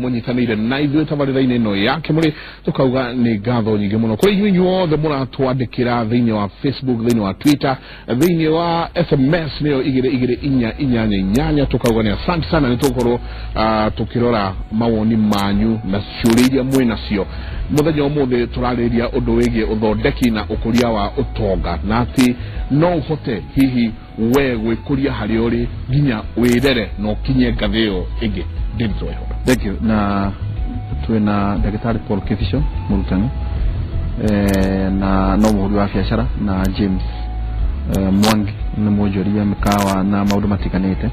Mũnyitanĩire na ithuĩ tabarĩra-inĩ ĩno ya Kĩmũrĩ, tũkauga nĩ ngatho nyingĩ mũno kũrĩ inyuĩ inyuothe mũratwandĩkĩra thĩinĩ wa Facebook, thĩinĩ wa Twitter, thĩinĩ wa SMS nĩyo 22488. Tũkauga nĩ asante sana. Nĩ tũgũkorwo tũkĩrora mawoni manyu na ciũria iria mwĩ nacio. Mũthenya ũmũthĩ tũrarĩrĩria ũndũ wĩgiĩ ũthondeki na ũkũria wa ũtonga, na atĩ no ũhote hihi we gwĩkũria harĩa ũrĩ nginya wĩrere na ũkinye ngathĩ ĩyo ĩngĩ. David Waihoro. Thank you. Na twĩna ndagĩtarĩ Paul Kibicho, mũrutani na no mũhũri wa biacara, na James Mwangi nĩ mwonjoria mĩkawa na maũndũ matiganĩte.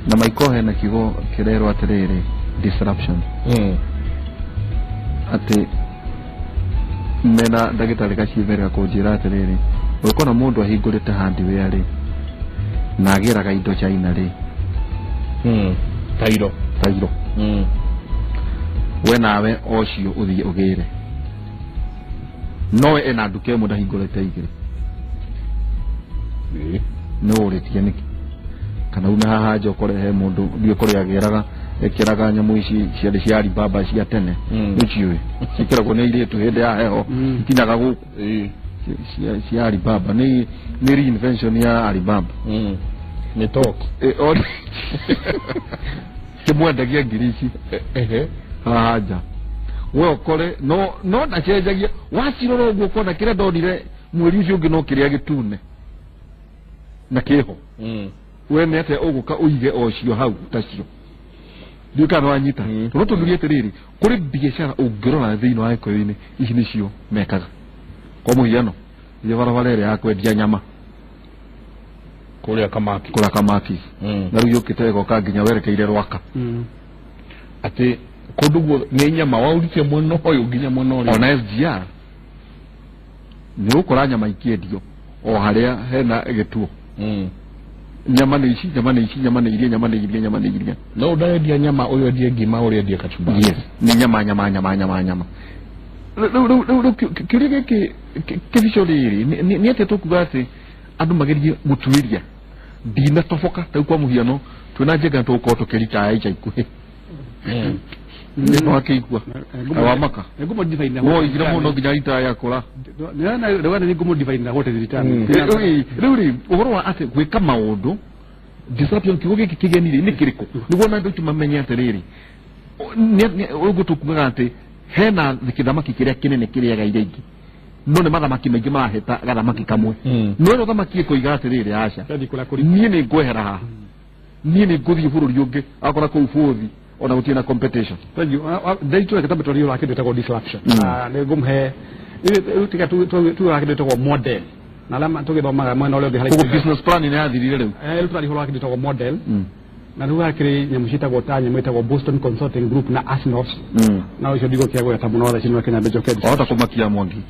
Na Maiko, hena kiugo kĩrerwo atĩrĩrĩ, disruption, atĩ mena ndagĩtarĩ Gacimbere kũnjĩra atĩrĩrĩ, ũkona mũndũ ahingũrĩte hardware rĩ, na agĩraga indo China rĩ, tairo, tairo, we nawe ocio ũthiĩ ũgĩre, nowe ena nduka ĩmwe, ndahingũrĩte igĩrĩ. Nĩ ũrĩtie nĩkĩ? Kana ume haha nja ũkore he mũndũ, ndiũĩ kũrĩa agĩraga, ekĩraga nyamũ ici ciarĩ cia Alibaba cia tene. Nĩ ciũĩ ciĩkĩragwo nĩ airĩtu hĩndĩ ya heho, ikinyaga gũkũ. Cia Alibaba, nĩ reinvention ya Alibaba. Nĩ talk. Kĩmwendagia ngiri ici haha nja, we ũkore no ndacenjagia. Wacirora ũguo ũkona kĩrĩa ndonire mweri ũcio ũngĩ no kĩrĩa gĩtune na kĩho. We nĩ atĩa ũgũka ũige o cio hau tacio? Ndiũĩ kana nĩwanyita. Tondũ tũngiuria atĩrĩrĩ, kũrĩ biacara ũngĩrora thĩinĩ wa gĩkũyũ-inĩ, ici nĩcio mekaga. Kwa mũhiano, thiĩ barabara ĩrĩa ya kwendia nyama kũrĩa Kamaki. Kũrĩa Kamaki. Na rĩu yũkĩte ĩgoka nginya werekeire Rwaka. Atĩ kũndũ guothe nĩ nyama, waũritie mwena ũyũ nginya mwena ũrĩa. Ona SGR nĩ ũgũkora nyama ikĩendio o harĩa hena gĩtuo. Nyama nĩ ici, nyama nĩ ici, nyama nĩ iria, nyama nĩ iria, nyama nĩ iria. No ũndarendia nyama, ũyũ endie ngima, ũrĩa endie kachumbari. Yes, nĩ nyama, nyama, nyama, nyama, nyama. Rĩu kĩũria gĩkĩ, kĩbico rĩrĩ, nĩ atĩa tũkuga atĩ andũ magerie gũtuĩria ndinatoboka? Ta rĩu kwa mũhiano, twĩna njenga tũgũkorwo tũkĩritaya ica ikuhĩ, nĩ wakĩigua wa maka woigire mũno nginya ritaya kũra. Rĩu what is retirement. Rĩu rĩ, ũhoro wa atĩ gwĩka maũndũ disruption, kiugo gĩkĩ kĩgeni rĩ, nĩ kĩrĩkũ, nĩguo na andũ aitũ mamenye atĩrĩrĩ, ũguo tũkugaga atĩ hena kĩthamaki kĩrĩa kĩnene kĩrĩaga iria ingĩ, no nĩ mathamaki maingĩ marahĩta gathamaki kamwe. No ĩno thamaki ĩkoiga atĩrĩrĩ, aca, Yathi kũrĩa kũriku. Niĩ nĩ ngwehera haha, niĩ nĩ ngũthiĩ bũrũri ũngĩ, akora kũu bũthi ona gũtirĩ na competition. Thank you. Ndaitũ reke tambe twarie ũhoro wa kĩndũ gĩtagwo disruption. Nĩ ngũmũhe rĩu, tiga tu wa kĩndũ gĩtagwo model na arĩa tũgĩthomaga mwena ũrĩa ũngĩ harĩ Koguo business plan nĩ yathirire rĩu. Rĩu tũraria ũhoro wa kĩndũ gĩtagwo model. Na rĩu hakĩrĩ nyamũ ciĩtagwo ta nyamũ ĩtagwo Boston Consulting Group na Arsenal. Na ũcio ndigũkĩa gweta mũno thaa ici, no kĩnyambe njoke. Wahota kũmakia Mwangi.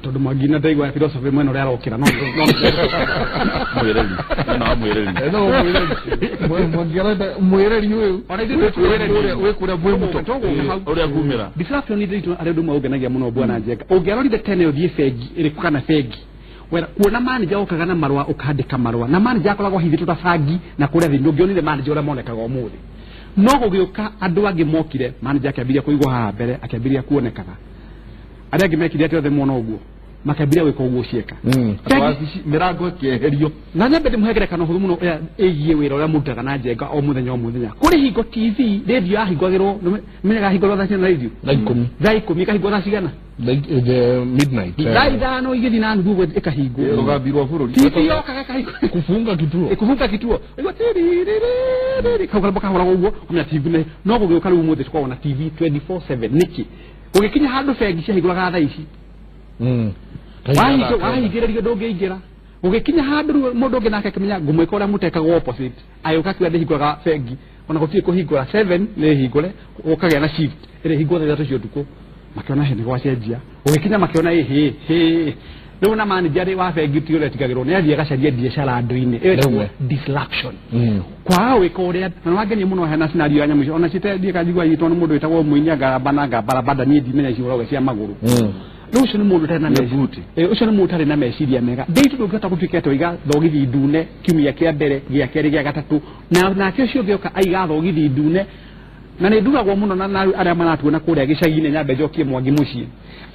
Tondũ Mwangi na ndaigua philosophy mwena ũrĩa arokĩra no Mwĩreri mwena wa mwĩreri. No mwĩreri, Mwangi arenda mwĩreri ũyũ. Ona ithuĩ wĩ kũrĩa mwĩ mũto. Tũgũka hau. Ũrĩa ngumĩra. Disruption nĩ nditũ arĩ ũndũ ũmwe ũngenagia mũno, bwana Njenga. Ũngĩarorire tene, ũthiĩ bengi ĩrĩkũ kana bengi wera kuona manager okaga na marũa, ũkandĩka marũa, na manager akoragwo ahithĩtwo ta bangi na kũrĩa thĩ. Ndũngĩonire manager ũrĩa monekaga ũmũthĩ. No gũgĩũka andũ angĩ mokire, manager akĩambĩrĩria kũigwo haha mbere, akĩambĩrĩria kuonekaga. Arĩa angĩ mekire atĩ othe mona ũguo makĩambĩrĩria gwĩka ũguo cieka. Wabici mĩrango ĩkĩeherio. Na nyambe ndĩmũhe ngerekano hũthũ mũno ĩrĩa ĩgiĩ wĩra ũrĩa mũrutaga na Njenga o mũthenya o mũthenya. Kũrĩ hingo TV, radio yahingwagĩrwo, menyaga yahingũrwo thaa cigana? Radio Thaa 10. Thaa 10, ĩkahingwo thaa cigana? The midnight. Thaa 5 igĩthiĩ na nuthu ũguo ĩkahingwo. Rũgambi rwa bũrũri. TV yokaga ĩkahingwo. Kufunga kituo. Ĩkũbunga kituo. Ĩgua tiriririririri, kau karũmbo kahũragwo ũguo ũkamenya TV nĩ no gũgĩũka. Rĩu ũmũthĩ tũkoragwo na TV 24/7. Nĩkĩ gũgĩkinya handũ bengi ciahingũraga thaa ici? Wahingĩrĩrio ndũngĩingĩra. Gũgĩkinya handũ rĩu mũndũ ũngĩ nake akĩmenya ngũmwĩka ũrĩa mũtekagwo, opposite, agĩũka akiuga ndĩhingũraga bengi ona gũtirĩ kũhingũra 7, nĩ hingũre, gũkagĩa na shift ĩrĩa hingũra thaa 3 cia ũtukũ. Makĩona he nĩ gwacenjia. Gũgĩkinya makĩona ĩhĩ hĩ, rĩu na manager rĩ wa bengi ti ũrĩa tigagĩrwo nĩ athiĩ agacaria biacara andũ-inĩ. Ĩyo ĩtagwo Rĩmwe. disruption, kwaga gwĩka ũrĩa na nĩwangenia mũno. Hena scenario ya nyamũ icio ona citendie kanjigua yitwo nĩ mũndũ wĩtagwo mũinia ngaramba na ngambarabanda. Niĩ ndimenya ici ũroge cia magũrũ. Rĩu ũcio nĩ mũndũ ũtarĩ na ũcio nĩ mũndũ ũtarĩ na meciria mega. Ndĩitũ ndũngĩhota gũtuĩka atĩ waiga thogithi ndune kiumia kĩa mbere, gĩa kerĩ, gĩa gatatũ, na nake ũcio ũngĩ oka aiga thogithi ndune. Na nĩ nduragwo mũno na arĩa maratuona kũrĩa gĩcagi-inĩ, nyambe njokie Mwangi mũciĩ.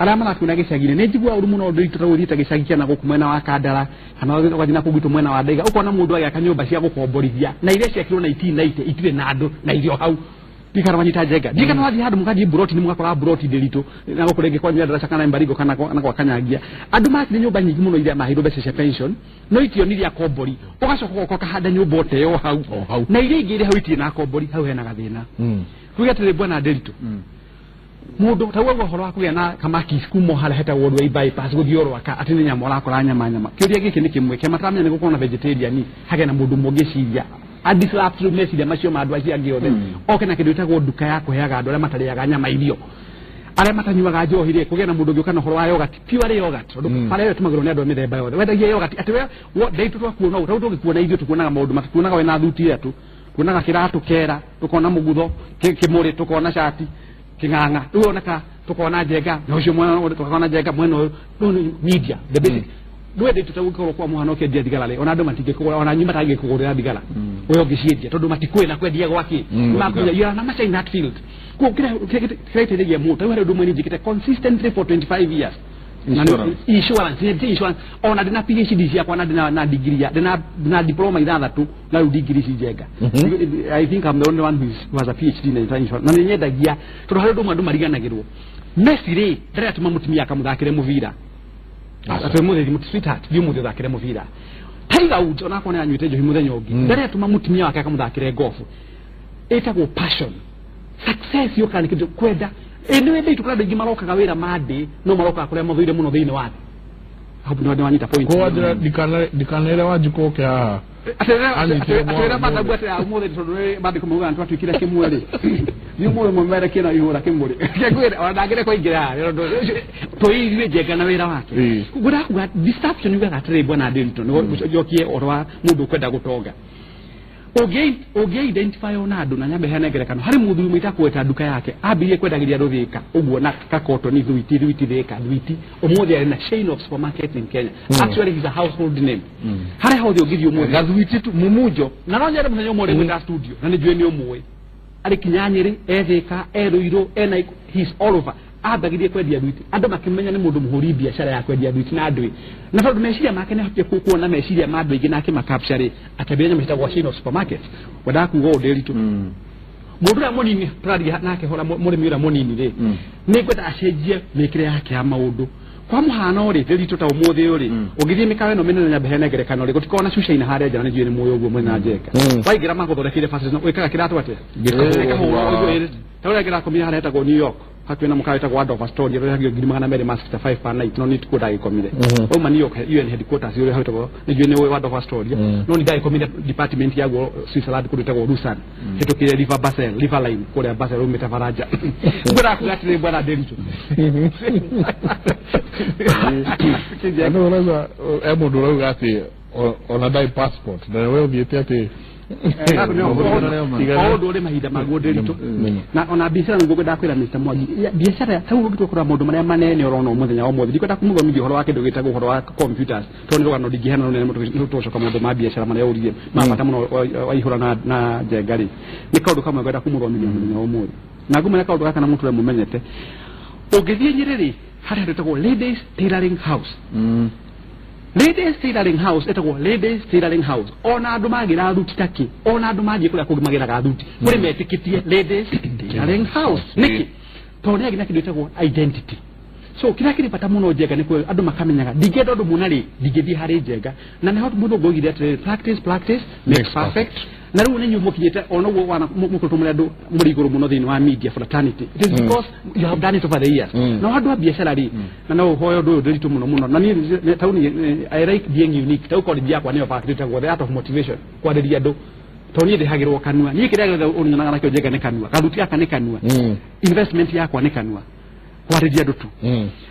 Arĩa maratuona gĩcagi-inĩ, nĩ njiguaga ũru mũno ũndũ itũ tũgũthiĩte gĩcagi kĩa na gũkũ mwena wa Kandara kana ũgathiĩ na kũu gwitũ mwena wa Ndaiga, ũkona mũndũ agĩaka nyũmba cia gũkomborithia na iria ciakirwo 1990 itirĩ na andũ na irio hau ndikana wanyita njenga ndikana wathiĩ handũ mũgathiĩ mburoti-inĩ mũgakora mburoti ndĩritũ na gũkũ rĩngĩ kwa Nyandarua kana Baringo kana na kwa Kanyangia, andũ makire nyũmba nyingĩ mũno iria maheirwo mbeca cia pension no itionire akombori, ũgacoka ũgoka ũkahanda nyũmba o ta ĩyo hau. O hau. Na iria ingĩ irĩ hau itirĩ na akombori, hau hena gathĩna. Tuge atĩrĩ, bwana Ndĩritũ, mũndũ ta uguo ũhoro wa kũgĩa na kamakis kuma harĩa hetagwo Ruai bypass gũthiĩ Orwaka atĩ nĩ nyama ũrakora nyama nyama. Kĩũria gĩkĩ nĩ kĩmwe kĩama taramenya nĩ gũkorwo na vegetarian hagĩa na mũndũ ũmwe ũngĩciria adisrupt rĩu meciria macio ma andũ acio angĩ othe, oke na kĩndũ gĩtagwo nduka ya kũheaga andũ arĩa matarĩaga nyama irio, arĩa matanyuaga njohi rĩ, kũgĩa na mũndũ ũngĩũka na ũhoro wa yogurt, pure yogurt, tondũ bara ĩyo ĩtũmagĩrwo nĩ andũ a mĩthemba yothe, wendagia yogurt atĩ we ndaitu twakuona ũũ, tondũ tũgĩkuona ithuĩ tukuonaga maũndũ matukuonaga we na thuti ĩrĩa tu tuonaga kĩratũ kera, tukona mũgutho kĩmũrĩ, tukona cati kĩng'ang'a, rĩu oneka tukona njenga na ũcio mwena ũyũ, tukona njenga mwena ũyũ. Rĩu nĩ media the basic ndwendete ta gũkorwo kwa mũhano ũkĩendia thigara rĩ, ona andũ matingĩkũgũra, ona nyuma matangĩkũgũrĩra thigara we ũngĩciendia tondũ matikũĩ na kwendia gwaki makunya. You are an amateur in that field. Koguo kĩrĩa kĩrateithagia mũndũ tarĩu harĩ ũndũ ũmwe niĩ njĩkĩte consistently for 25 years. Na Insurance. Insurance, nĩ insurance. Ona ndĩna PhD ciakwa na ndĩna na degree ya ndĩna na diploma ithathatũ na rĩu degree ci njenga. I think I'm the only one who has a PhD in insurance na nĩ nyendagia tondũ harĩ ũndũ ũmwe andũ mariganagĩrwo. Messi rĩ, ndarĩ atũma mũtumia akamũthakĩre mũbira atĩ mũthĩ, "Sweetheart, thiĩ ũmũthĩ ũthakĩre mũbira." Tiger Woods onakorwo nĩ anyuĩte njohi mũthenya ũngĩ, ndarĩ atũma mũtumia wake akamũthakĩre golf. Ĩtagwo passion. Success yũkaga nĩ kĩndũ kwenda. Ĩ nĩ wendete kũrĩ andũ aingĩ marokaga wĩra mandĩ no marokaga kũrĩa mathũire mũno thĩinĩ wa thĩ. Hope nĩ wanyita point. Ko wanjĩra ndikanere Wanjikũ oke haha. Anyitire Atĩrĩra mwana mathabu atĩ ũmũthĩ tondũ nĩ mandĩko maugaga nĩtwatuĩkire kĩmwe rĩ, nĩ ũmũthĩ mũmerekie na ihũra kĩmũrĩ kĩngwĩra ona ndangĩreka kũingĩra haha tondũ tũirie njenga na wĩra wake. Ngwĩra kuga disruption yugaga atĩrĩ, bwana Ndĩritũ, nĩguo njokie ũhoro wa mũndũ ũkwenda gũtonga, ũngĩ identify ona andũ na nyambe heane ngerekano harĩ mũthuri ũmwe itakweta nduka yake ambĩrĩrie kwendagĩria andũ Thĩka ũguo na kakotoni thuiti thuiti Thĩka thuiti, ũmũthĩ arĩ na chain of supermarket in Kenya. Actually, he's a household name harĩa hothe ũngĩthiĩ ũmũthĩ. Gathuiti tu mumunjo. Na no nyende mũthenya ũmwe ũrĩ studio na nĩ njũĩ nĩ ũmũĩ, arĩ kinya Nyĩrĩ, e Thĩka, e Rũirũ, e na he's all over. Ambagĩrie kwendia thuiti, andũ makĩmenya nĩ mũndũ mũhũri biacara ya kwendia thuiti na andũ na tondũ meciria make nĩ ahotire kuona meciria ma andũ aingĩ na akĩmacapture rĩ, akĩambĩrĩria nyamũ ciĩtagwo chain of supermarkets. Wendaga kuga ũũ, Ndĩritũ, mũndũ ũrĩa mũnini tũraria nake hora mũrĩmi ũrĩa mũnini rĩ, nĩ ngwenda acenjie mĩkĩre yake ya maũndũ. Kwa mũhano rĩ, Ndĩritũ, ta ũmũthĩ ũyũ rĩ, ũngĩthiĩ mĩkawa ĩno mĩnene, nyambe heane ngerekano rĩ, gũtikoragwo na cucaina harĩa nja na nĩ njũĩ nĩ mũĩ ũguo mwena njenga. Waingĩra magũthondekeire facilities na wĩkaga kĩratũ atĩa? Gĩkahũrwo. Gĩkahũrwo ũguo ĩrĩ. Ta ũrĩa ngĩrakomire harĩa hetagwo New York hakuhĩ na mũkawa wĩtagwo Waldorf Astoria, ũrĩa rĩhagio 265,000 per night, no nĩ tikuo ndagĩkomire. Wauma New York UN headquarters ũrĩa hetagwo, nĩ njũĩ nĩ ũĩ Waldorf Astoria, no nĩ ndagĩkomire department yaguo Switzerland kũndũ ĩtagwo Lucerne, hĩtũkĩre River Basel, River Line kũrĩa Basel umĩte Baranja. Ngwĩra kuga atĩrĩ, bwana Ndĩritũ, Andũ marauga e mũndũ ũrauga atĩ ona ndarĩ passport na we ũthiĩte atĩ o ũndũ ũrĩ mahinda maguo, Ndĩritũ, na ona biacara nĩguo ngwendaga kwĩra Mr. Mwangi. Biacara ta ũguo ũngĩtua kũrora maũndũ marĩa manene ũrona mũthenya wa ũmũthĩ, ndikwenda kũmũthomithia ũhoro wa kĩndũ gĩtagwo ũhoro wa computers tondũ nĩ rũgano ndingĩheana rũnene mũno, nĩ tũgũcoka maũndũ ma biacara marĩa ũririe ma bata mũno waihũra na njenga rĩ, nĩ kaũndũ kamwe ngwenda kũmũthomithia mũthenya wa ũmũthĩ na ngũmenya kaũndũ gaka na mũtũre mũmenyete. Ũngĩthiĩ Nyĩrĩ rĩ, harĩa hetagwo Ladies Tailoring House, Ladies Tailoring House ĩtagwo Ladies Tailoring House, ona andũ magĩra thuti takĩ, ona andũ mathiĩ kũrĩa kũngĩ magĩraga thuti kũrĩ metĩkĩtie Ladies Tailoring House. Nĩkĩ? Tondũ nĩ agĩ na kĩndũ gĩtagwo identity. So kĩrĩa kĩrĩ bata mũno njenga nĩ kũ andũ makamenyaga ndingĩenda ũndũ mũna rĩ, ndingĩthiĩ harĩ njenga na nĩho mũthũngũ oigire atĩrĩrĩ, "Practice, practice makes perfect." Na rĩu nĩ inyuĩ mũkinyĩte ona ũguo wana mũkoretwo mũrĩ andũ mũrĩ igũrũ mũno thĩinĩ wa media fraternity. It is because you have done it over the years. No andũ a biacara rĩ, na no ũhoe ũndũ ũyũ ndĩritũ mũno mũno na niĩ tau niĩ I like being unique. Tau college yakwa nĩyo fact ĩtagwo The Art of Motivation, kwarĩria andũ, tondũ niĩ ndĩhagĩrwo kanua. Niĩ kĩrĩa gĩothe ũnyonaga nakĩo njenga nĩ kanua, gathuti gaka nĩ kanua, investment yakwa nĩ kanua, kwarĩria andũ tu.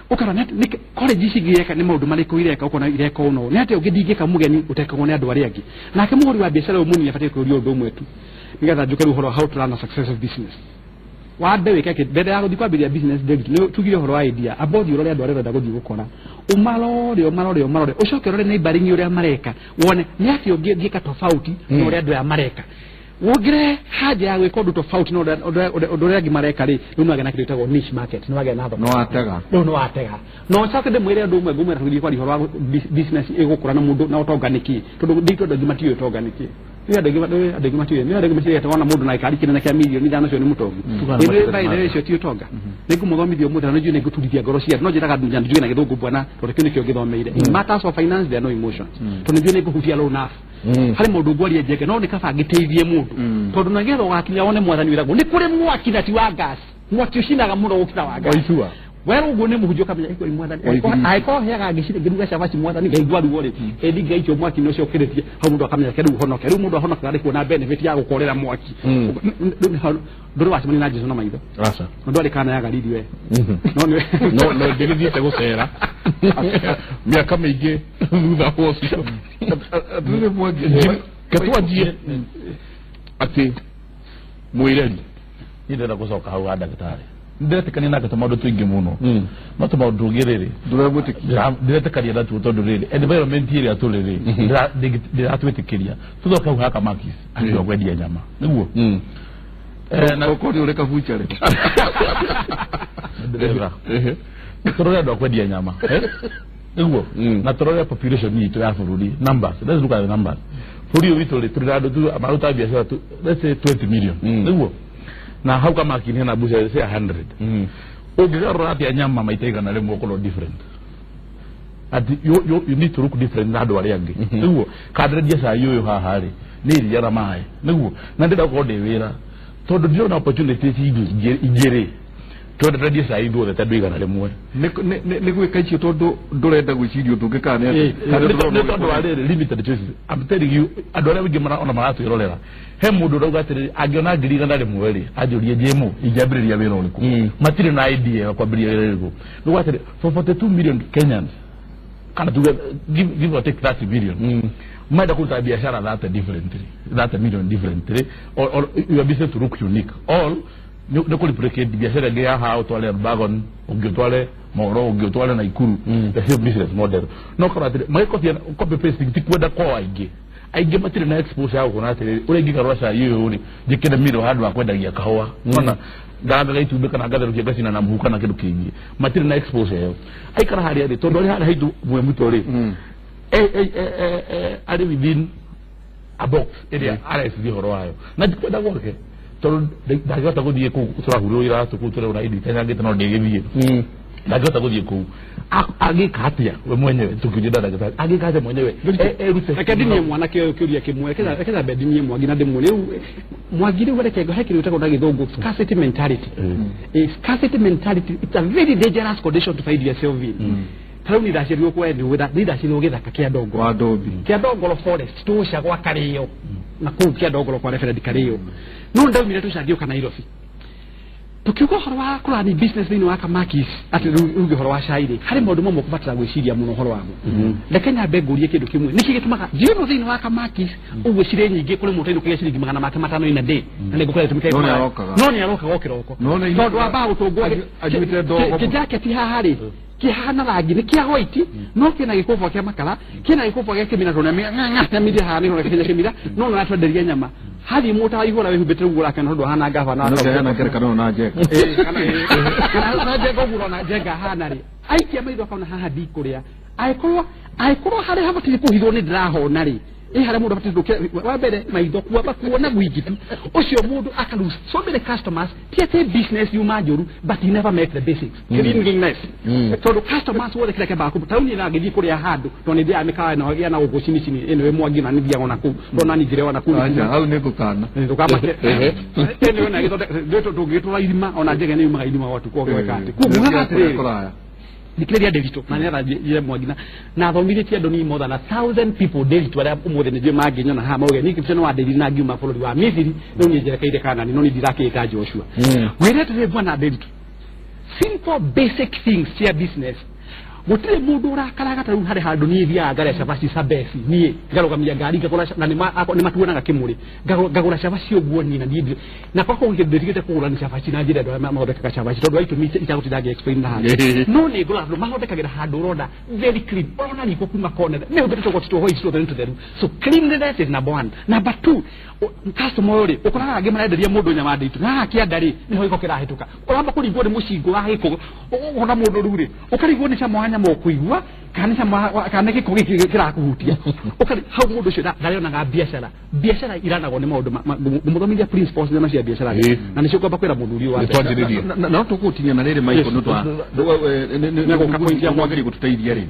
Ũkarora nĩ college ici ingĩ ireka nĩ maũndũ marĩkũ ireka, ũkona ireka ũũ na ũũ, nĩ atĩa ũngĩ ndingĩka mũgeni ũtekagwo nĩ andũ arĩa angĩ. Nake mũhũri wa biacara ũyũ mũnini abatiĩ kũũria ũndũ ũmwe tu nĩgetha njũke rĩu ũhoro wa how to run a successful business. Wambe wĩke kĩ mbere ya gũthiĩ kwambĩrĩria business? David, nĩ tugire ũhoro wa idea, amba ũthiĩ ũrore andũ arĩa ũrenda gũthiĩ gũkora, ũmarore, ũmarore, ũmarore, ũcoke ũrore neighboring ũrĩa mareka, wone nĩ atĩa ũngĩ ũngĩka tofauti na ũrĩa andũ aya mareka. Wongere haja ya gwĩka ũndũ tofauti na ũndũ ũrĩa angĩ mareka rĩ, rĩu nĩwagĩa na kĩndũ gĩtagwo niche market, nĩwagĩa na thoko. No watega. Rĩu nĩwatega. No ũcoke ndĩmwĩre ũndũ ũmwe ngũmwĩra tũgĩthiĩ kwaria ũhoro wa business ĩgũkũra na mũndũ na ũtonga nĩkĩ, tondũ nditũ andũ aingĩ matiũĩ ũtonga nĩkĩ. Nĩ andũ aingĩ andũ aingĩ matiũĩ, nĩ andũ aingĩ meciria wona mũndũ na gĩkari kĩnene kĩa mirioni 5 ũcio nĩ mũtongu. Ĩndĩ by the way ũcio ti ũtonga. Nĩ ngũmũthomithia ũmũthĩ na nĩ njũĩ nĩ ngũturithia ngoro cia andũ. No njĩraga andũ njuge na gĩthũngũ bwana, tondũ kĩu nĩkĩo ngĩthomeire. In matters of finance there are no emotions. Tondũ nĩ njũĩ nĩ ngũhutia low nerve. Harĩ mũndũ ngwaria njeke no nĩ kaba ngĩteithie mũndũ, tondũ nĩgetha ũgakinya wone mwathani wĩragwo nĩ kũrĩ mwaki na ti wa gas, mwaki ũcinaga mũno gũkĩra wa gas. Waicua. Werwo ũguo nĩ mũhunjia ũkamenya ĩkũrĩ mwathani. Waibiriti. Angĩkorwo heaga ngĩcire ngĩruga cabaci mwathani ngaigua ruo rĩ, ĩndi ngaikio mwaki-inĩ ũcio ũkĩrĩtie hau, mũndũ akamenya reke rĩu honoke. Rĩu mũndũ ahonokaga nĩ kuona benefit ya gũkorera mwaki. Ndũrĩ wacemania na Jesu na maitho? Aca. Na ndwarĩ kana ya Galili we? No nĩ No ndĩgĩthiĩte gũcera mĩaka mĩingĩ thutha wa ũcio. Atĩrĩrĩ Mwangi. Ketwanjie atĩ mwĩreri. Niĩ ndĩrenda gũcoka hau ha ndagĩtarĩ. Ndĩretĩkania nake tũmaũndũ tũingĩ mũno, no tũmaũndũ tũngĩ rĩrĩ Ndũramwĩtĩkia? Ndiretĩkania natuo tondũ rĩrĩ environment ĩrĩa tũrĩ rĩ ndĩratwĩtĩkĩria tũcoke hau ha Kamakis acio kwendia nyama nĩguo. Okorwo nĩ ũrĩ kabucharĩ. Ndĩrera tũrore andũ a kwendia nyama, eh? Nĩguo. Na tũrore population itũ ya bũrũri, numbers, let's look at the numbers. Bũrũri ũyũ witũ rĩ, tũrĩ na andũ tu maruta biacara tu, let's say 20 million, nĩguo, na hau Kamaki hena mbuca say 100. Ũngĩgarũra atĩa nyama maita 100 ũkorwo different? Ati you need to look different na andũ arĩa angĩ, nĩguo. Kanderendia cai ũyũ haha rĩ, nĩ iria na maĩ, nĩguo, na ndĩrenda gũkorwo ndĩ wĩra tondũ ndirona opportunities ingĩ rĩ, twende twendie cai ithuothe ta andũ 100. Nĩ gwĩka icio tondũ ndũrenda gwĩciria ũndũ ũngĩ kana nĩ atĩa? Kana Nĩ ndũrona tondũ wa rĩrĩ limited choices. I'm telling you, andũ arĩa aingĩ ona maratwĩrorera, he mũndũ ũrauga atĩrĩrĩ, angĩona 100,000 rĩ, anjũrie njĩmũ ingĩambĩrĩria wĩra ũrĩkũ. Matirĩ na idea ya kwambĩrĩria wĩra ũrĩkũ. Nĩguo atĩrĩ, for 42 million Kenyans, kana tuge give or take 30 million, marenda kũruta biacara 30 differently, 30 million differently, or your business to look unique, all nĩ kũ replicate biacara ĩngĩ ya haha, ũtware Elbagon, ũngĩ ũtware Moro, ũngĩ ũtware Naikuru, the same business model. No korwo atĩrĩ magĩkobia, copy pasting ti kwenda kwao. Aingĩ aingĩ matirĩ na exposure ya gũkona atĩrĩrĩ, ũrĩa ingĩgarũra cai ũyũ rĩ, njĩkĩre miro handũ ha kwendagia kahũa, ona ngaranga itumbĩ kana ngatherũkia ngacina na mũhu kana kĩndũ kĩngĩ. Matirĩ na exposure ĩyo. Aikara harĩa rĩ, tondũ arĩ harĩa haitũ mwemito rĩ, arĩ within a box ĩrĩa areciria ũhoro wayo na ndikwenda gwake tondũ ndangĩhota gũthiĩ kũu tũrahurĩrwo iratũ kũu tũrĩ ona indi itanyangĩte no ndĩgĩthiĩ, ndangĩhota gũthiĩ kũu. Angĩka atĩa we mwenyewe? Tũkiuria ndagĩtarĩ angĩka atĩa mwenyewe erute. Reke ndinie mwanake ũyũ kĩũria kĩmwe. Reke nyambe ndinie Mwangi na ndĩmuonie rĩu. Mwangi, rĩu reke he kĩndũ gĩtagwo na gĩthũngũ scarcity mentality. Scarcity mentality, it's a very dangerous condition to find yourself in. Ta rĩu niĩ ndaciarirwo kwa niĩ ndaciarirwo gĩthaka kĩa Ndongoro. Wa Ndombi. Kĩa Ndongoro forest, tũca gwa Karĩo na kũu kĩa Ndongoro kwa Reverend Karĩo, no ndaumire tũca ngĩũka Nairobi. Tukiuga ũhoro wa kũrani business thĩinĩ wa Kamakis, atĩ rĩu uge ũhoro wa cai rĩ, harĩ maũndũ mamwe ũkũbatara gwĩciria mũno ũhoro wamo. Reke nyambe ngũrie kĩndũ kĩmwe: nĩkĩ gĩtũmaga njino thĩinĩ wa Kamakis ũguo cirĩ nyingĩ kũrĩ mũndũ ainũkagia ciringi 500 in a day na nĩ ngũkora gĩtũmi kĩa No nĩ arokaga. No nĩ arokaga o kĩroko. No nĩ tondũ wambaga gũtũngwo anyuĩte ndogo. Kĩjaketi haha rĩ, kĩhana rangi nĩ kĩa white, no kĩna gĩkũbwa kĩa makara, kĩna gĩkũbwa gĩa kĩmira, tondũ nĩamirie haha nĩ kĩnya kĩmira, no nĩ aratwenderia nyama hathiĩ mũta wa ihũra wĩhumbĩte ũguo ũrakena tondũ ahana ngabana wa No kaunti. ndaheana ngerekano na Njenga. Kana na Njenga ũguo ũrona Njenga ahana rĩ, aikia maitho akona haha ndikũrĩa, angĩkorwo harĩa habatiĩ kũhithwo nĩ ndĩrahona rĩ, ĩ harĩa mũndũ abatiĩ gũkĩra wa mbere maitho kuamba kuona gwingi tu, ũcio mũndũ aka lose so many customers. Ti atĩ business yuma njũru, but he never met the basics, cleanliness, tondũ customers wothe kĩrĩa kĩambaga kũ tauni ĩno angĩthiĩ kũrĩa handũ, tondũ nĩ thiaga mĩkawa ĩno ya na gũkũ chini chini ĩno ĩ Mwangi, na nĩ thiaga ona kũu tondũ nani njĩra ona kũu. Aca, hau nĩ ngũkana. Ndũkamake ĩno ĩno ĩgĩthondeka tũngĩgĩtũra irima, ona Njege nĩ yumaga irima gwatuka ũgweka atĩ kuo mugaga atĩrĩrĩ. Kũraya. Thikĩrĩria Ndĩritũ, na nĩgetha njĩre Mwangi na thomithĩtie andũ ni more than 1,000 people. Ndĩritũ, arĩa ũmũthĩ nĩ njũĩ mangĩnyona haha mauge niĩ kĩbica nĩ wandĩrire na ngiuma bũrũri wa Misiri, rĩu niĩ njerekeire Kanani, no niĩ ndirakĩĩta Joshua. Ngwĩre atĩrĩrĩ, bwana Ndĩritũ, simple basic things cia business. Gũtirĩ mũndũ ũrakaraga ta rĩu harĩ handũ niĩ thiaga ngarĩa cabaci cabeci, niĩ ngarũgamia ngari ngagũra na nĩ matuonaga kĩmũrĩ, ngagũra cabaci ũguo niĩ na niĩ na kwa kũu ndĩtigĩte kũgũra nĩ cabaci na njĩra andũ arĩa mathondekaga cabaci tondũ wa itũmi itagũtinda ngĩ explain na handũ, no nĩ ngũraga tondũ mathondekagĩra handũ ũrona very clean, ũrona riko kuma kona mĩhumbĩte tũgoti twa white tuothe nĩ tũtheru. So cleanliness is number one. Number two, customer ũyũ rĩ, ũkoraga angĩ marenderia mũndũ nyama nditũ na haha kĩanda rĩ nĩho gĩko kĩrahĩtũka, ũramba kũringwo nĩ mũcingo wa gĩko, ũkona mũndũ rĩu rĩ ũkarigwo nĩ cama wa nyama ũkũigua kana nĩ cama kana nĩ gĩko gĩkĩ kĩrakũhutia. Ũkari hau mũndũ ũcio ndarĩonaga biacara. Biacara iranagwo nĩ maũndũ ngũmũthomithia principles nyama cia biacara rĩ, na nĩcio ngwamba kwĩra mũthuri ũyũ wa Nĩ twanjĩrĩrie. Na no tũgũtinia na rĩrĩ, Michael, nĩ Nĩgũka point ya mwagĩrĩire gũtũteithia rĩ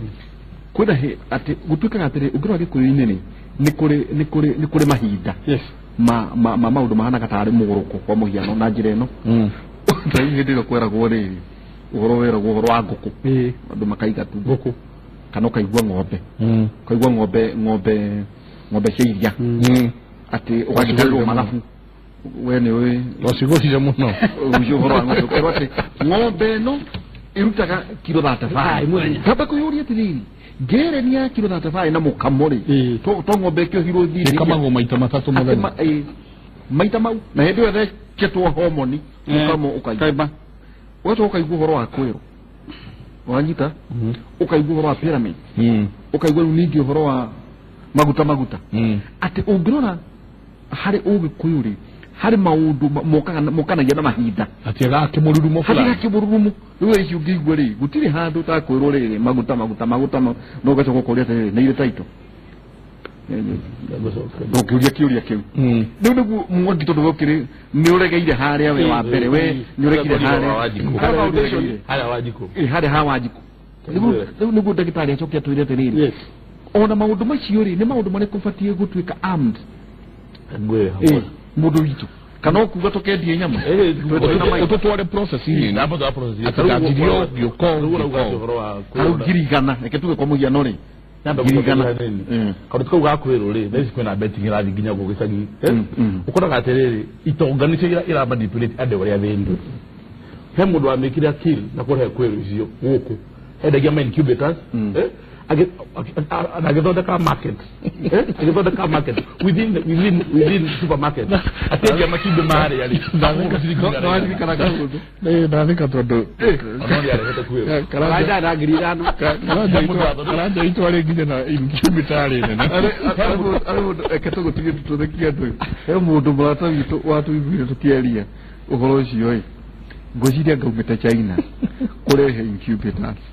kwĩna atĩ gũtuĩkaga atĩrĩ, ũngĩrora Gĩkũyũ-inĩ rĩ, nĩ kũrĩ mahinda ma maũndũ mahanaga tarĩ mũgũrũko. Kwa mũhiano, na njĩra ĩno, ta rĩu hĩndĩ ĩrĩa kweragwo rĩrĩ ũhoro, weragwo ũhoro wa ngũkũ, andũ makaiga tu ngũkũ, kana ũkaigua ng'ombe, ũkaigua ng'ombe cia iria, atĩ ũgagĩtarĩrwo mathabu we nĩ ũĩ. Twacigũrire mũno. Ũcio ũhoro wa ng'ombe, ũkerwo atĩ ng'ombe ĩno ĩrutaga kiro 35. Ai, mwenya. Kamba kwĩyũria atĩrĩrĩ, ngereni ya kiro 35 na mũkamo rĩ, to ng'ombe ĩkĩohirwo thiri Ĩkamagwo maita matatũ atĩ mũthenya. Maita mau na hĩndĩ ĩyo ĩthecetwo homoni, mũkamo ũkaigua, Kaimba. ũgacoka ũkaigua ũhoro wa kwĩrwo wanyita, ũkaigua ũhoro wa pyramid, ũkaigua rĩu ningĩ ũhoro wa maguta, atĩ ũngĩrora harĩ Ũgĩkũyũ rĩ, harĩ maũndũ mokanagia na mahinda. Atĩ agakĩmũrurumo harĩ fulani. Gakĩmũrurumo rĩu ici ũngĩigua rĩ, gũtirĩ handũ ũtakwĩrwo rĩrĩ maguta maguta maguta no ũgacoka ũkoria atĩrĩrĩ, nĩ irĩ taito ndũngĩũria kĩũria kĩu. Rĩu nĩguo Mwangi, tondũ we ũkĩrĩ nĩ ũregeire harĩa we wa mbere, we nĩ ũregire harĩa harĩa ũregeire. Harĩa Wanjikũ. Harĩa ha Wanjikũ. Rĩu nĩguo ndagĩtarĩ acoke atwĩre atĩrĩrĩ, ona maũndũ macio rĩ, nĩ maũndũ marĩkũ batiĩ gũtuĩka armed Ngwĩre. Mũndũ witũ kana ũkuga tũkendie nyama? Ũtũtware process-inĩ. Namba za process. Atĩ ndanjirio ngĩũka. Rĩu ũrauga atĩ ngĩũka. ũhoro wa Tarĩu 100,000, reke tuge kwa mũhiano rĩ, Nyamba 100,000. Gũkũ nini kaũndũ kau ga kwĩrwo rĩ, thaa ici kwĩna betting ĩrathiĩ nginya gũkũ gĩcagi. Ũkoraga atĩrĩrĩ, itonga nĩcio ira manipulate andũ arĩa athĩni. He mũndũ wamĩkire akili na kũrehe kwĩrwo icio gũkũ, endagia ma incubators, na agĩthondeka market, agĩthondeka market within supermarket, atendia matumbĩ marĩa rĩ. Nĩwaririkana kaũndũ? Ndathika tondũ Ona nĩ arehete kwĩrwo. Karanja na 5,000. Karanja itũ arĩ nginya na incubator nene. Arĩ mũndũ, reke tũgũtige tũthekie andũ. He mũndũ mũrata witũ watũiguire tũkĩaria ũhoro ũcio ĩ, ngwĩciria ngaumĩte China kũrehe incubators,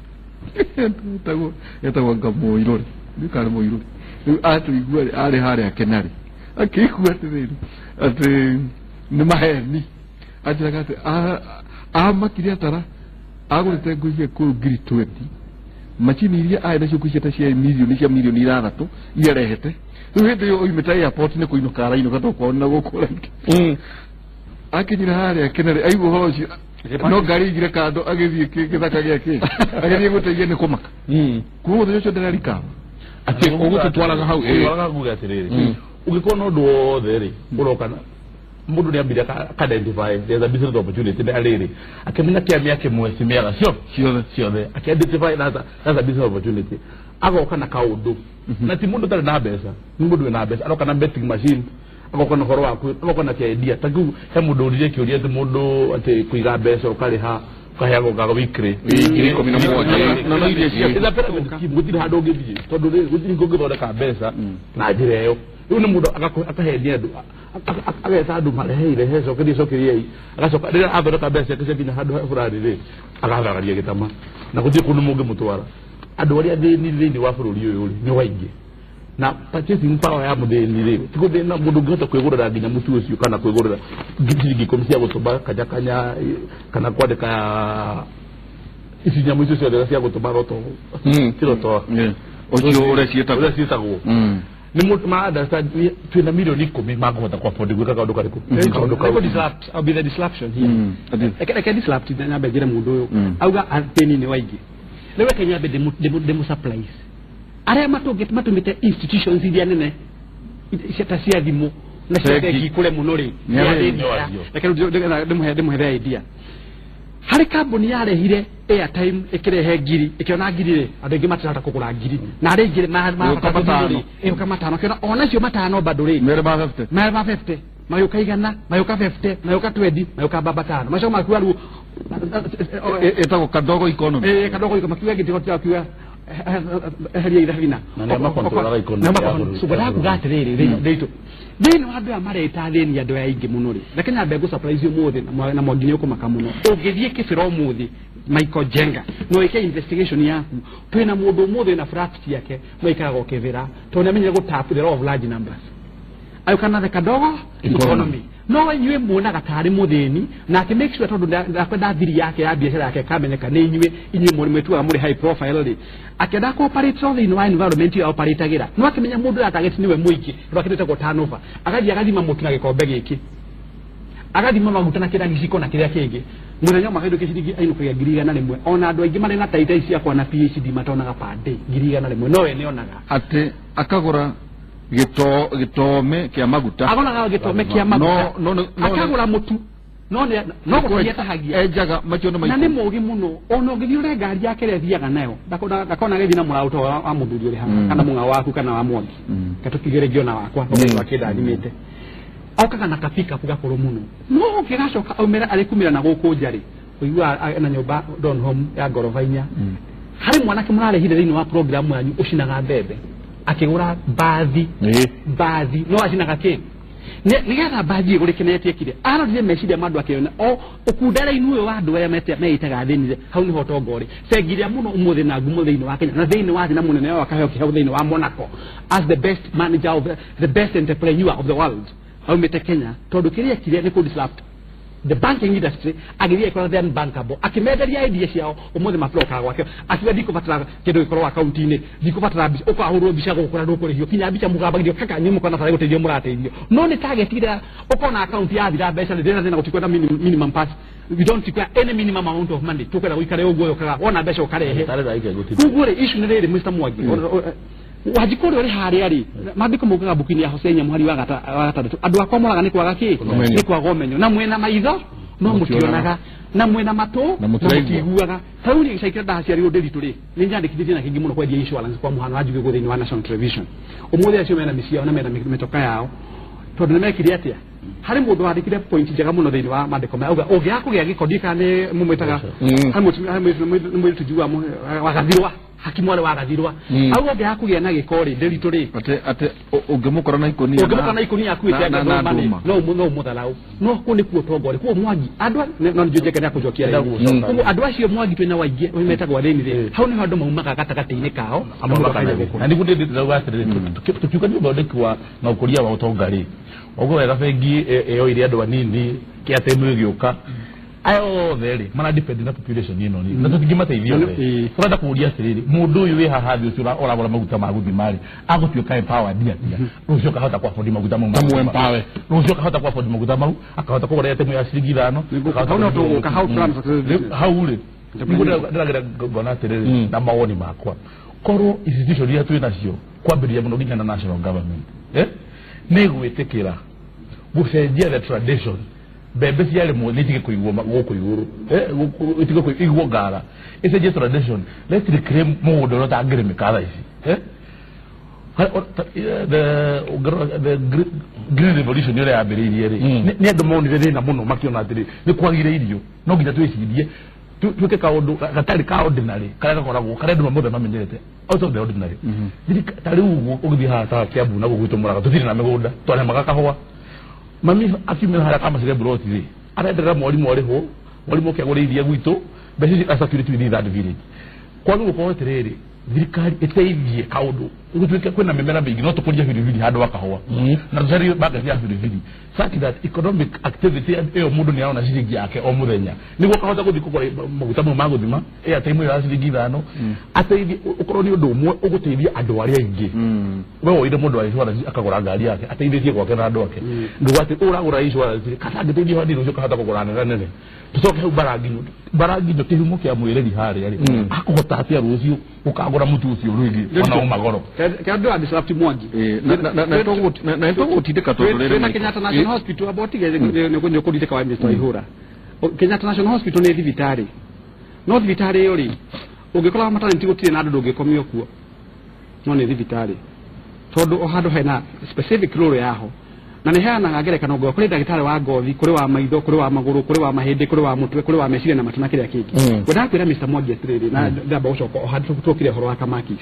etagwo Ngamũirũrĩ, ndiũ kana Mũirũrĩ. Rĩu atũigua rĩ, arĩ harĩa Kenarĩ, akĩigua atĩrĩrĩ atĩ nĩ maheni, anjĩraga atĩ amakire atara agũrĩte ngwĩciria kũu 20,000 macini iria arĩ nacio, ngwĩciria ta cia mirioni 6 iria arehete. Rĩu hĩndĩ ĩyo oimĩte airport nĩ kũinũka arainũka, to kwao na gũkũ raingĩ akinyire harĩa Kenarĩ, aigua ũhoro ũcio, no ngari igire kando, agĩthiĩ gĩthaka gĩake, agĩthiĩ gũteithia nĩ kũmaka kuma mũthenya ũcio ndararikaba. Atĩ ũgũtũtwaraga hau ĩ. Ũtwaraga nguge atĩrĩrĩ, ũngĩkorwo na ũndũ wothe rĩ ũroka mũndũ nĩ ambire aka identify there's a business opportunity na rĩrĩ akĩmenya kĩamĩa kĩmwe cimĩaga cio ciothe. Ciothe akĩ identify that's a business opportunity, agoka na kaũndũ, na ti mũndũ ũtarĩ na mbeca, nĩ mũndũ wĩna mbeca, aroka na betting machine, agoka na ũhoro waku, agoka na kĩendia. Ta kĩu he mũndũ ũririe kĩũria atĩ mũndũ atĩ kũiga mbeca ũkarĩha ũkaheagwo nga weekly. 17,000. Na no iria cia It's a pyramid scheme, gũtirĩ handũ ũngĩthiĩ tondũ rĩ gũtirĩ kũngĩthondeka mbeca na njĩra ĩyo. Rĩu nĩ mũndũ akahenia andũ, ageta andũ marehe irehe cokerie cokeriei, agacoka rĩrĩa athondeka mbeca ciake ciakinya handũ fulani rĩ, agathagaria gĩtama na gũtirĩ kũndũ mũngĩmũtwara. Andũ arĩa athĩni thĩinĩ wa bũrũri ũyũ rĩ nĩ waingĩ, na purchasing power ya mũthĩni rĩ ti gũthĩna mũndũ ũngĩhota kwĩgũrĩra nginya mũtu ũcio kana kwĩgũrĩra ciringi 10 cia gũtũma kanyakanya, kana kwandĩka ici nyamũ icio ciothe cia gũtũma roto cirotoa. Ũcio ũrĩa ciĩtagwo. Ũrĩa ciĩtagwo nĩ mũndũ ma understand twĩna 10,000,000 mangĩhota kwa afford gwĩka kaũndũ karĩkũ, kaũndũ kau. Let me disrupt. I'll be the disruption here. Reke disrupt na nyambe njĩre mũndũ ũyũ auga athĩni nĩ waingĩ. Rĩu reke nyambe ndĩmũ surprise arĩa matũmĩte institutions iria nene ta cia thimũ na cia Bengi. bengi ikũre mũno rĩ Nĩ nĩ athĩni. athĩni aya. Reke rĩu ndĩmũhe the idea. Harĩ kambuni yarehire airtime ĩkĩrehe ngiri, ĩkĩona ngiri rĩ, andũ aingĩ matirahota kũgũra ngiri, na arĩa aingĩ Ĩgĩũka matano. Ĩgĩũka matano, ĩkĩona onacio matano bado rĩ, Mere ma 50. Mere ma 50 magĩũka 100, magĩũka 50, magĩũka 20, magĩũka mbamba tano, macoka makiuga rĩu Ĩtagwo kadogo economy. Eh, kadogo iko makiuga gĩtigo kiuga eheria ithabina. Na nĩo makontrolaga economy ya bũrũri. So ndakuga atĩrĩrĩ, thĩitũ thĩinĩ wa andũ aya mareta athĩni, andũ aya aingĩ mũno rĩ, reke nyambe ngũ surprise ũmũthĩ na Mwangi nĩ ũkũmaka mũno. Ũngĩthiĩ Kĩbĩra ũmũthĩ, Michael Jenga, no ĩke investigation yaku, twĩna mũndũ ũmũthĩ wĩna flat ciake no ikaraga o Kĩbĩra tondũ nĩamenyire gũ tap the law of large numbers, ayoka na the kadogo economy. No inyuĩ muonaga tarĩ mũthĩni, na akĩ make sure tondũ ndakwenda thiri yake ya biacara yake kamenyeka nĩ inyuĩ mwĩtuaga mũrĩ high profile rĩ, akĩenda kũ operate thĩinĩ wa environment ĩyo operatagĩra, no akĩmenya mũndũ ũrĩa target nĩwe mũingĩ, tondũ akĩndĩtagwo turnover, agathiĩ agathima mũtu na gĩkombe gĩkĩ, agathima maguta na kĩrĩa gĩciko na kĩrĩa kĩngĩ. Mũthenya ũmwe akainũkia ciringi, ainũkagia 100,000. Ona andũ aingĩ marĩ na taita ici ciakwa na PhD matonaga per day 100,000, no we nĩonaga. Atĩ akagũra gĩtome kĩa maguta. Agũraga gĩtome kĩa maguta. No. Akagũra mũtu, no nĩ no gũtagia tahagia. Enjaga macio nĩ Na nĩ maikũ. Mũgĩ mũno, ona ũngĩthiĩ ũre ngari yake ĩrĩa ĩthiaga nayo, ndakona agĩthiĩ na mũrauto wa mũthuri ũrĩ haha kana mũng'ao waku kana wa Mwangi. Gatũkigĩre ngĩona wakwa tondũ akĩndathimĩte, okaga na kapikapu gakũrũ mũno, no ũngĩgacoka aumĩra arĩ kumĩra na gũkũ nja rĩ, ũiguaga na nyũmba Donholm ya ngoroba 4. Harĩ mwanake mũrarehire thĩinĩ wa program yanyu ũcinaga mbembe, akĩgũra mbathi. Mbathi no acinaga kĩ nĩgetha mbathi ĩgũrĩke nĩ etiekire, arorire meciria ma andũ, akĩona o ũkundere-inĩ ũyũ wa andũ arĩa meitaga thĩinĩ, hau nĩho ũtonga ũrĩ. Bengi ĩrĩa mũno ũmũthĩ na ngumo thĩinĩ wa Kenya na thĩinĩ wa thĩ, na mũnene wao akaheo kĩheo thĩinĩ wa Monaco as the best manager of the best entrepreneur of the world, aumĩte Kenya, tondũ kĩrĩa ekire nĩ kũ disrupt the banking industry. Agĩthiĩ agĩkora the unbankable, akĩmenderia idea ciao, ũmũthĩ mablokaga gwake. Akiuga ndikũbatara kĩndũ gĩkorwo akaunti-inĩ, ndikũbatara mbica, ũkahũrwo mbica gũkũ na ndũkũrĩhio kinya mbica, mũgambagithio kaka nyuĩ mũkona tarĩ gũteithio mũrateithio, no nĩ target ĩrĩa ũkona akaunti yathira mbeca nĩ ndĩna thĩna. Gũtikwenda minimum pass, we don't require any minimum amount of money, tũkwenda gũikare ũguo, ũkaga wona mbeca ũkarehe. Tarĩ thaa ikengũtithia. Koguo rĩ, issue nĩ rĩrĩ, Mr Mwangi Wanjikũ ũrĩa ũrĩ harĩa rĩ, maandĩko maugaga mbuku-inĩ ya Hosea mũhari wa 6, andũ akwa moraga nĩ kwaga kĩ? Ũmenyo. Nĩ kwaga ũmenyo. Na mwĩna maitho no Mũtionaga. mũtionaga, na mwĩna matũ Na na mũtiraigua. Mũtiguaga. Ta rĩu niĩ gĩcaikĩra ndaciarirwo Ndĩritũ rĩ, nĩ nyandĩkithĩtie na kĩngĩ mũno kwendia insurance. Kwa mũhano wanjuge guo thĩinĩ wa national television ũmũthĩ, acio mena mĩciĩ yao na mena mĩtoka yao, tondũ nĩ mekire atĩa? Harĩ mũndũ wandĩkire point njega mũno thĩinĩ wa maandĩko maya, auga ũngĩaga kũgĩa gĩko, ndiĩ kana nĩ mũmwĩtaga, harĩ mũtumia, harĩ mũirĩtu njiguaga wagathirwa hakimu arĩ wagathirwa, auga ũngĩaga kũgĩa na gĩko rĩ, Ndĩritũ rĩ, Atĩ ũngĩmũkora na ikũnia ũngĩmũkora na ikũnia akuĩte na ndũma. No ũmũtharau, no kũu nĩkuo ũtonga ũrĩ. Koguo Mwangi, andũ no nĩnjũĩ Njenga nĩakũnjokia Enda rĩngĩ. gũcoka. Koguo andũ acio Mwangi twĩna waingĩ metagwo athĩni rĩ, hau nĩho andũ maumaga gatagatĩ-inĩ kao na amwe mũndũ makana akagĩa gũkũ. Na nĩguo ndĩrauga atĩrĩrĩ, tũkiuga nĩ ũthondeki wa na ũkũria wa ũtonga rĩ, ũguo wega bengi ĩyo ĩrĩ andũ anini kĩatemu ĩgĩũka, aya othe rĩ mara depend na population ĩno nini, na tũtingĩmateithia othe. Tũrenda kũũria atĩrĩrĩ, mũndũ ũyũ wĩ haha thĩ, ũcio ũragũra maguta ma gũthima rĩ, agũtuĩka empowered atĩa rũciũ akahota ku afford maguta mau ma Amũ gũthima? Empower. Rũciũ akahota ku afford maguta mau, akahota kũgũra airtime ya ciringi 5. Nĩngũka- hau no tũgũka, how to run successful business. Hau rĩ, nĩguo ndĩrageria ngona atĩrĩrĩ, na mawoni makwa, korwo institution iria twĩ nacio, kwambĩrĩria mũno nginya na national government, nĩ gwĩtĩkĩra gũcenjia the tradition, mbembe ciarĩmwo nĩ itige kũigwo gũkũ igũrũ, itige kũigwo ngara, ĩcenjie tradition. Let's reclaim mũgũnda ũrĩa ũtangĩrĩmĩka thaa ici, the ũngĩrora the green revolution ĩrĩa yambĩrĩirie rĩ, nĩ andũ monire thĩna mũno, makĩona atĩrĩ, nĩ kwagire irio, no nginya twĩcirie twĩke kaũndũ gatarĩ ka ordinary, karĩa gakoragwo karĩa andũ mothe mamenyerete, out of the ordinary. Ta rĩu ũguo ũgĩthiĩ haha ta Kiambu na gũkũ gwitũ Mũrang'a, tũtirĩ na mĩgũnda, twarĩmaga kahũa. Mami akiumĩra harĩa kamacire mburoti rĩ, arenderera mwarimũ arĩhwo, mwarimũ oke agũre iria gwitũ, mbeca icio acirculate within that village. Kwagĩrĩirwo gũkorwo atĩrĩrĩ, thirikari ĩteithie kaũndũ gũtuĩke kwĩna mĩmera mĩingĩ, no tũkũrie biribiri handũ wa kahũa, na tũcarie market ya biribiri, such that economic activity ĩyo mũndũ nĩ arona ciringi yake o mũthenya, nĩguo akahota gũthiĩ kũgũra maguta mau ma gũthima, airtime ĩyo ya ciringi 5, ateithie ũkorwo nĩ ũndũ ũmwe ũgũteithia andũ arĩa aingĩ. We woire mũndũ wa insurance akagũra ngari yake, ateithĩtie gwake na andũ ake, nduga atĩ ũragũra insurance kana angĩteithia hanini, ũcio ũkahota kũgũra nene nene. Tũcoke hau Mbaranginyo, Mbaranginyo kĩhumo kĩa mwĩrĩri harĩa rĩ, akũhota atĩa rũciũ ũkagũra mũtu ũcio rĩngĩ ona uma goro? Kĩa andũ a disrupt Mwangi. Na nĩtũgũtindĩka tondũ rĩrĩ Twĩna Kenyatta National Hospital, amba ũtige nĩ ũkũndindĩka wa Mr. Waihũra. Kenyatta National Hospital nĩ thibitarĩ, no thibitarĩ ĩyo rĩ, ũngĩkora maternity gũtirĩ na andũ, ndũngĩkomio kuo, no nĩ thibitarĩ tondũ o handũ hena specific role yaho. Na nĩ heanaga ngerekano ngo kũrĩ ndagĩtarĩ wa ngothi, kũrĩ wa maitho, kũrĩ wa magũrũ, kũrĩ wa mahĩndĩ, kũrĩ wa mũtwe, kũrĩ wa meciria na matũ na kĩrĩa kĩngĩ. Ngwendaga kwĩra Mr. Mwangi atĩrĩrĩ, na ndamba gũcoka o handũ tũkire ũhoro wa Kamakis,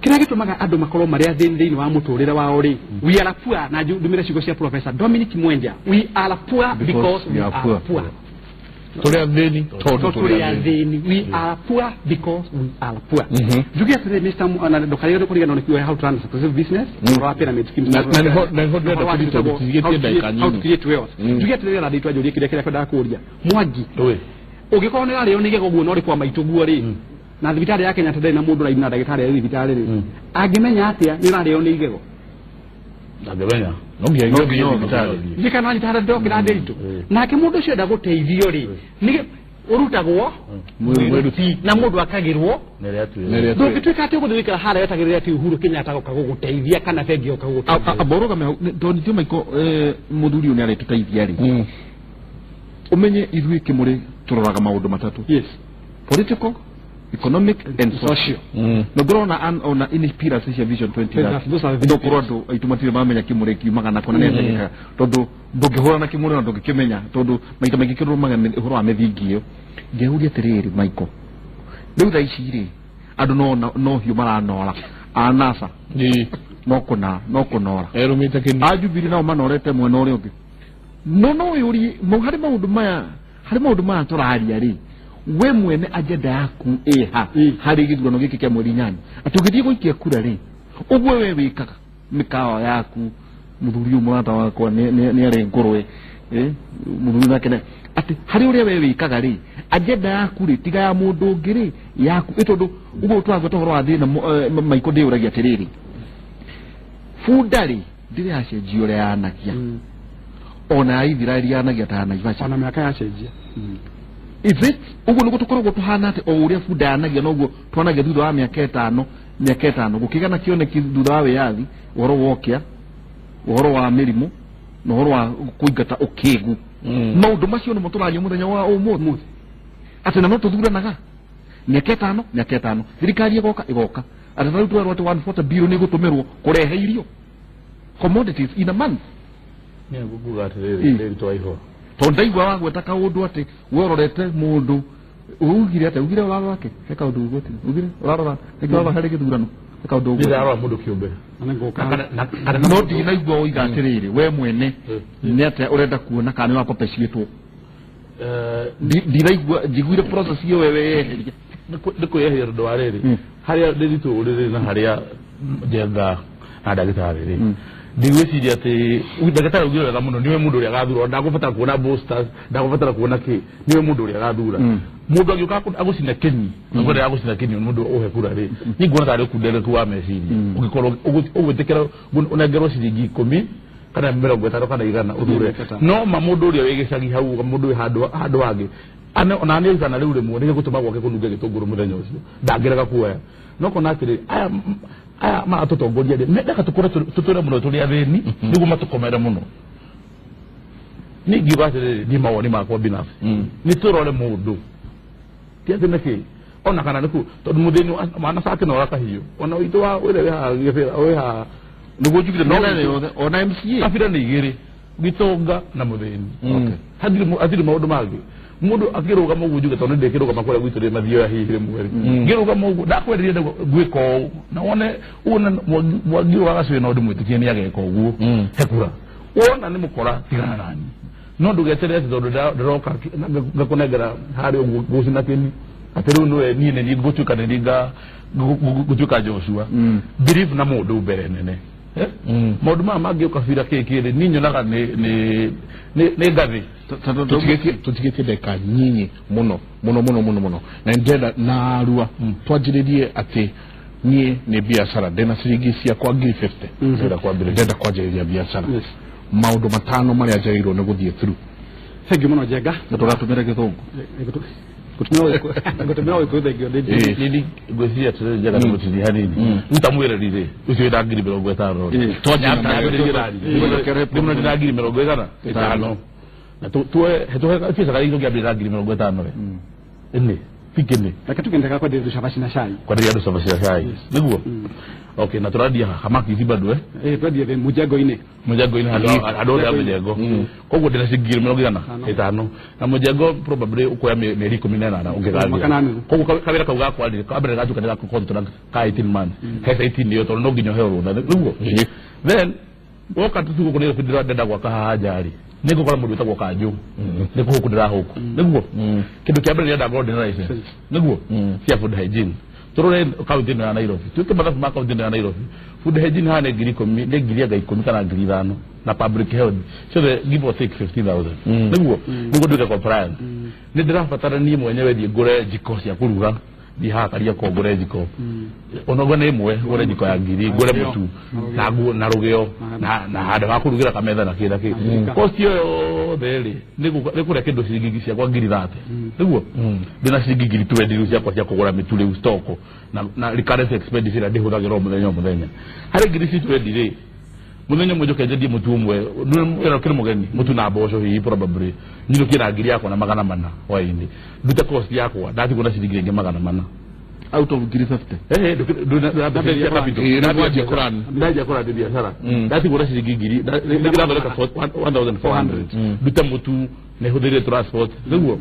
kĩrĩa gĩtũmaga andũ makorwo marĩ athĩni thĩinĩ wa mũtũrĩre wao rĩ, we are poor, na ndũmĩre ciugo cia Professor Dominic Mwenja, we are poor because we are poor. Tũrĩ athĩni tondũ tũrĩ athĩni. We are poor because we are poor. Njuge atĩrĩ, Mr. na ndũkarigwo kũriganĩrwo nĩ kiugo how to run a successful business, ũhoro wa pyramid schemes. Na nĩho ndĩrenda kũthi tondũ tũtigĩtie ndagĩka How to nyinyi. create wealth. Njuge atĩrĩrĩ, na ndĩtwa njũrie kĩrĩa kwendaga kũria Mwangi. Oi. Ũngĩkorwo nĩ ũrarĩo nĩ igego guo na ũrĩ kwa maitũ guo rĩ, na thibitarĩ ya Kenyatta ndĩrĩ na mũndũ raini na ndagĩtarĩ arĩ thibitarĩ rĩ, angĩmenya atĩa nĩ ũrarĩo nĩ igego? Ndangĩmenya. No nginya No ũthiĩ nginya thibitarĩ. Nĩ kana wanyita ndokĩra ndĩritũ nake mũndũ ũcio enda gũteithio rĩ, nĩ ũrutagwo mwĩruti na mũndũ akagĩrwo. Nĩrĩa atuĩre. Nĩrĩa atuĩre. Ndũngĩtuĩka atĩ ũgũthiĩ gũikara harĩa wetagĩrĩra atĩ Uhuru Kenyatta goka gũgũteithia kana bengi goka gũgũteithia. Amborũgame hau tondũ nitio maiko mũthuri ũyũ nĩ aretũteithia rĩ, ũmenye ithuĩ kĩmũrĩ tũroraga maũndũ matatũ: political, economic and social. Na ngorwo ona in pillars cia Vision 2030. Those are the Ndũkorwo andũ aitũ matirĩ mamenya kĩmũrĩ kiumaga nako na nĩategekaga tondũ ndũngĩhũra na kĩmũrĩ na ndũngĩkĩmenya tondũ maita maingĩ kĩrũmaga ũhoro wa mĩthingi ĩyo. Ngeuria atĩrĩrĩ, Michael, rĩu thaa ici rĩ, andũ no hiũ maranora anasa no kũna no kũnora. Erũmĩte kĩni. A Jubilee nao manorete mwena ũrĩa ũngĩ, no wĩyũrie harĩ maũndũ maya, harĩ maũndũ maya tũraria rĩ, we mwene agenda yaku ĩha harĩ gĩthurano gĩkĩ kĩa mweri 8, atĩ ũgĩthiĩ gũikia kura rĩ, ũguo we wĩkaga mĩkawa yaku, mũthuri ũyũ mũrata wakwa nĩ arĩ ngũrwe, mũthuri nake atĩ harĩ ũrĩa we wĩkaga rĩ, agenda yaku rĩ, tiga ya mũndũ ũngĩ rĩ, yaku ĩ, tondũ ũguo tũragweta ũhoro wa thĩna maiko, ndĩyũragia atĩrĩrĩ, bunda rĩ, ndĩrĩ yacenjia ũrĩa yanagia, ona ya Ithiraeli yanagia ta ya Naivasha. Ona mĩaka yacenjia. Is it ũguo nĩguo tũkoragwo tũhana, atĩ o ũrĩa bunda yanagia noguo twanagia thutha wa mĩaka 5, mĩaka 5 gũkĩgĩa na kĩoneki thutha wa wĩyathi, ũhoro wa ũkĩa, ũhoro wa mĩrimũ na ũhoro wa kũingata ũkĩgu, maũndũ macio nĩmo tũraria mũthenya wa ũmũthĩ, atĩ na no tũthuranaga mĩaka 5, mĩaka 5, thirikari ĩgoka ĩgoka, atĩ tarĩu twerwo atĩ 140 billion ĩgũtũmĩrwo kũrehe irio, commodities, in a month. Niĩ nguga atĩrĩrĩ, ndĩrutwo iho. Tondũ ndaigua wagweta kaũndũ atĩ we ũrorete mũndũ, ugire atĩ ugire ũrarora kĩ, he kaũndũ ugwetire, ugire ũrarora nĩkĩ, ũrarora harĩ gĩthurano he kaũndũ ugwetire. Ndĩrarora mũndũ kĩũmbe. Na nĩngũka. No ndinaigua ũiga atĩrĩrĩ, we mwene nĩ atĩa ũrenda kuona kana nĩ wapapeciĩtwo. Ndiraigua njiguire process ĩyo we weyeheria. Nĩ kwĩyeheria tondũ wa rĩrĩ, harĩa ndĩritũ rĩrĩ na harĩa Njenga na ndagĩtarĩ rĩ, ndigwĩciria atĩ ndagĩtarĩ ugire wega mũno, nĩwe mũndũ ũrĩa agathura, ndagũbatara kuona posters, ndagũbatara kuona kĩ, nĩwe mũndũ ũrĩa agathura. Mũndũ angĩũka agũcina kĩni, akwenda agũcina kĩni mũndũ ũhe kura rĩ, niĩ nguona tarĩ ũkundereku wa meciria ũngĩkorwo ũgwĩtĩkĩra ũnengerwo ciringi 10 kana 50 kana 100 ũthure. No ma mũndũ ũrĩa wĩ gĩcagi hau, mũndũ wĩ handũ hangĩ, ona nĩ 100 rĩu rĩmwe nĩ gũtũma gwake kũnunge gĩtũngũrũ mũthenya ũcio, ndangĩrega kuoya. No kona atĩrĩ, aya maratũtongoria rĩ, mendaga tũkũre tũtũre mũno tũrĩ athĩni nĩguo matũkomere mũno. Niĩ ingiuga atĩrĩrĩ, niĩ mawoni makwa binafsi, nĩ tũrore mũndũ, ti atĩ nĩkĩ ona kana nĩkũ, tondũ mũthĩni mwana akĩnora kahiũ ona witũ wa ũrĩa wĩ haha gĩbĩra wĩ haha. Nĩguo njugire No mĩena yothe ona MCA. Kabira nĩ igĩrĩ, gĩtonga na mũthĩni. Hatirĩ maũndũ mangĩ. Mũndũ akĩrũgama ũguo, njuge tondũ ndĩkĩrũgama kũrĩa gwitũ rĩ, mathioya hihi rĩmwe rĩ, ngĩrũgama ũguo ndakwenderia ngwĩka ũũ na wone wone Mwangi ũyũ wa Gacũĩ, no ndĩmwĩtĩkie nĩ ageka ũguo, he kura. Wona nĩ mũkora, tigana nani, no ndũgeterere atĩ tondũ ndĩroka ngakũnengera harĩa ũguo ngũcina kĩni atĩ rĩu nĩwe niĩ nĩ niĩ ngũtuĩka nĩ niĩ ngũtuĩka Joshua. Believe na mũndũ mbere nene. Eh? Maũndũ maya mangĩ ũkabira kĩ kĩrĩ, niĩ nyonaga nĩ ngathĩ. Tũtigĩtie ndagĩka nyinyi mũno mũno mũno mũno mũno, na ndĩrenda narua twanjĩrĩrie atĩ niĩ nĩ biacara, ndĩna ciringi ciakwa ngiri 50, Ndĩrenda kwambĩrĩria. Ndĩrenda kwanjĩrĩria biacara, maũndũ matano marĩa njagĩrĩirwo nĩ gũthiĩ through. Thank you mũno, Njenga. Na tũgatũmĩra gĩthũngũ. Ngũtũmĩra Ũgĩkũyũ, thengio nĩ Nini ngwĩciria atĩrĩrĩ, Njenga, nĩ gũtinia hanini ntamwĩreri rĩ, ũcio wĩna 50,000 rĩ, Twanjie na ndĩmũrĩ na ngiri mĩrongo ĩgana ĩtano. Na tuoe biacara ĩngĩ ũngĩambĩrĩra 50,000 we ĩnĩ fikĩnĩ. Reke tuge ndĩreka kwenderia andũ cabaci na cai. Kwenderia andũ cabaci na cai nĩguo. Okay, na tũrandia hamaki ici bado, eh? Eh, twendie thĩ mũjengo-inĩ. Mũjengo-inĩ, handũ handũ hothe ha mũjengo. Koguo ndĩna ciringi 250 na mũjengo probably ũkuoya mĩeri 18 Mwaka na ũngĩgathira. nuthu. Koguo kawĩra kau gakwa rĩ, kambere gatuĩka nĩ gaka contract ka 18 months, he 18 ĩyo, tondũ no nginya ũheo rũtha nĩguo. Then woka tutu gũkũ Nairobi, ndĩrenda gwaka haha nja rĩ, nĩ ngũkora mũndũ wĩtagwo kanjũ nĩ kũhũkũ ndĩrahũkũ nĩguo. Kĩndũ kĩa mbere ndĩrenda ngorwo ndĩna license nĩguo cia food hygiene. Tũrore kaunti ĩno ya Nairobi, tuĩke mathabu ma kaunti ĩno ya Nairobi. Food hygiene haha nĩ 10,000, nĩ ngiri anga 10 kana 5,000, na public health ciothe give or take 50,000 nĩguo nduĩke compliant. Nĩ ndĩrabatara niĩ mwenyewe thiĩ ngũre njiko cia kũruga, thiĩ haha Kariakoo ngũre njiko, onoguo nĩ ĩmwe, ngũre njiko ya ngiri, ngũre mũtu na nguo na rũgĩo na handũ ha kũrugĩra, kametha na kĩ na kĩ. Cost ĩyo yothe rĩ, nĩ kũrĩa kĩndũ ciringi ciakwa 30,000 nĩguo. Ndĩna ciringi 20,000 rĩu ciakwa cia kũgũra mĩtu rĩu stock na recurrent expenditure ĩrĩa ndĩhũthagĩra o mũthenya o mũthenya. Harĩ ngiri ici 20 rĩ, mũthenya ũmwe njoke njendie mũtu ũmwe wĩra kĩrĩ mũgeni, mũtu na mboco hihi, probably nyinũkie na 4,400 hwaĩ-inĩ, ndute cost yakwa, ndatigwo na ciringi rĩngĩ 400. Out of 50,000. Ĩĩ, nĩguo wanjia kũrun. Ndanjia kũrani biacara, ndatigwo na ciringi ngiri ndĩrathondeka 1400, ndute mũtu, nĩ hũthĩrire transport nĩguo.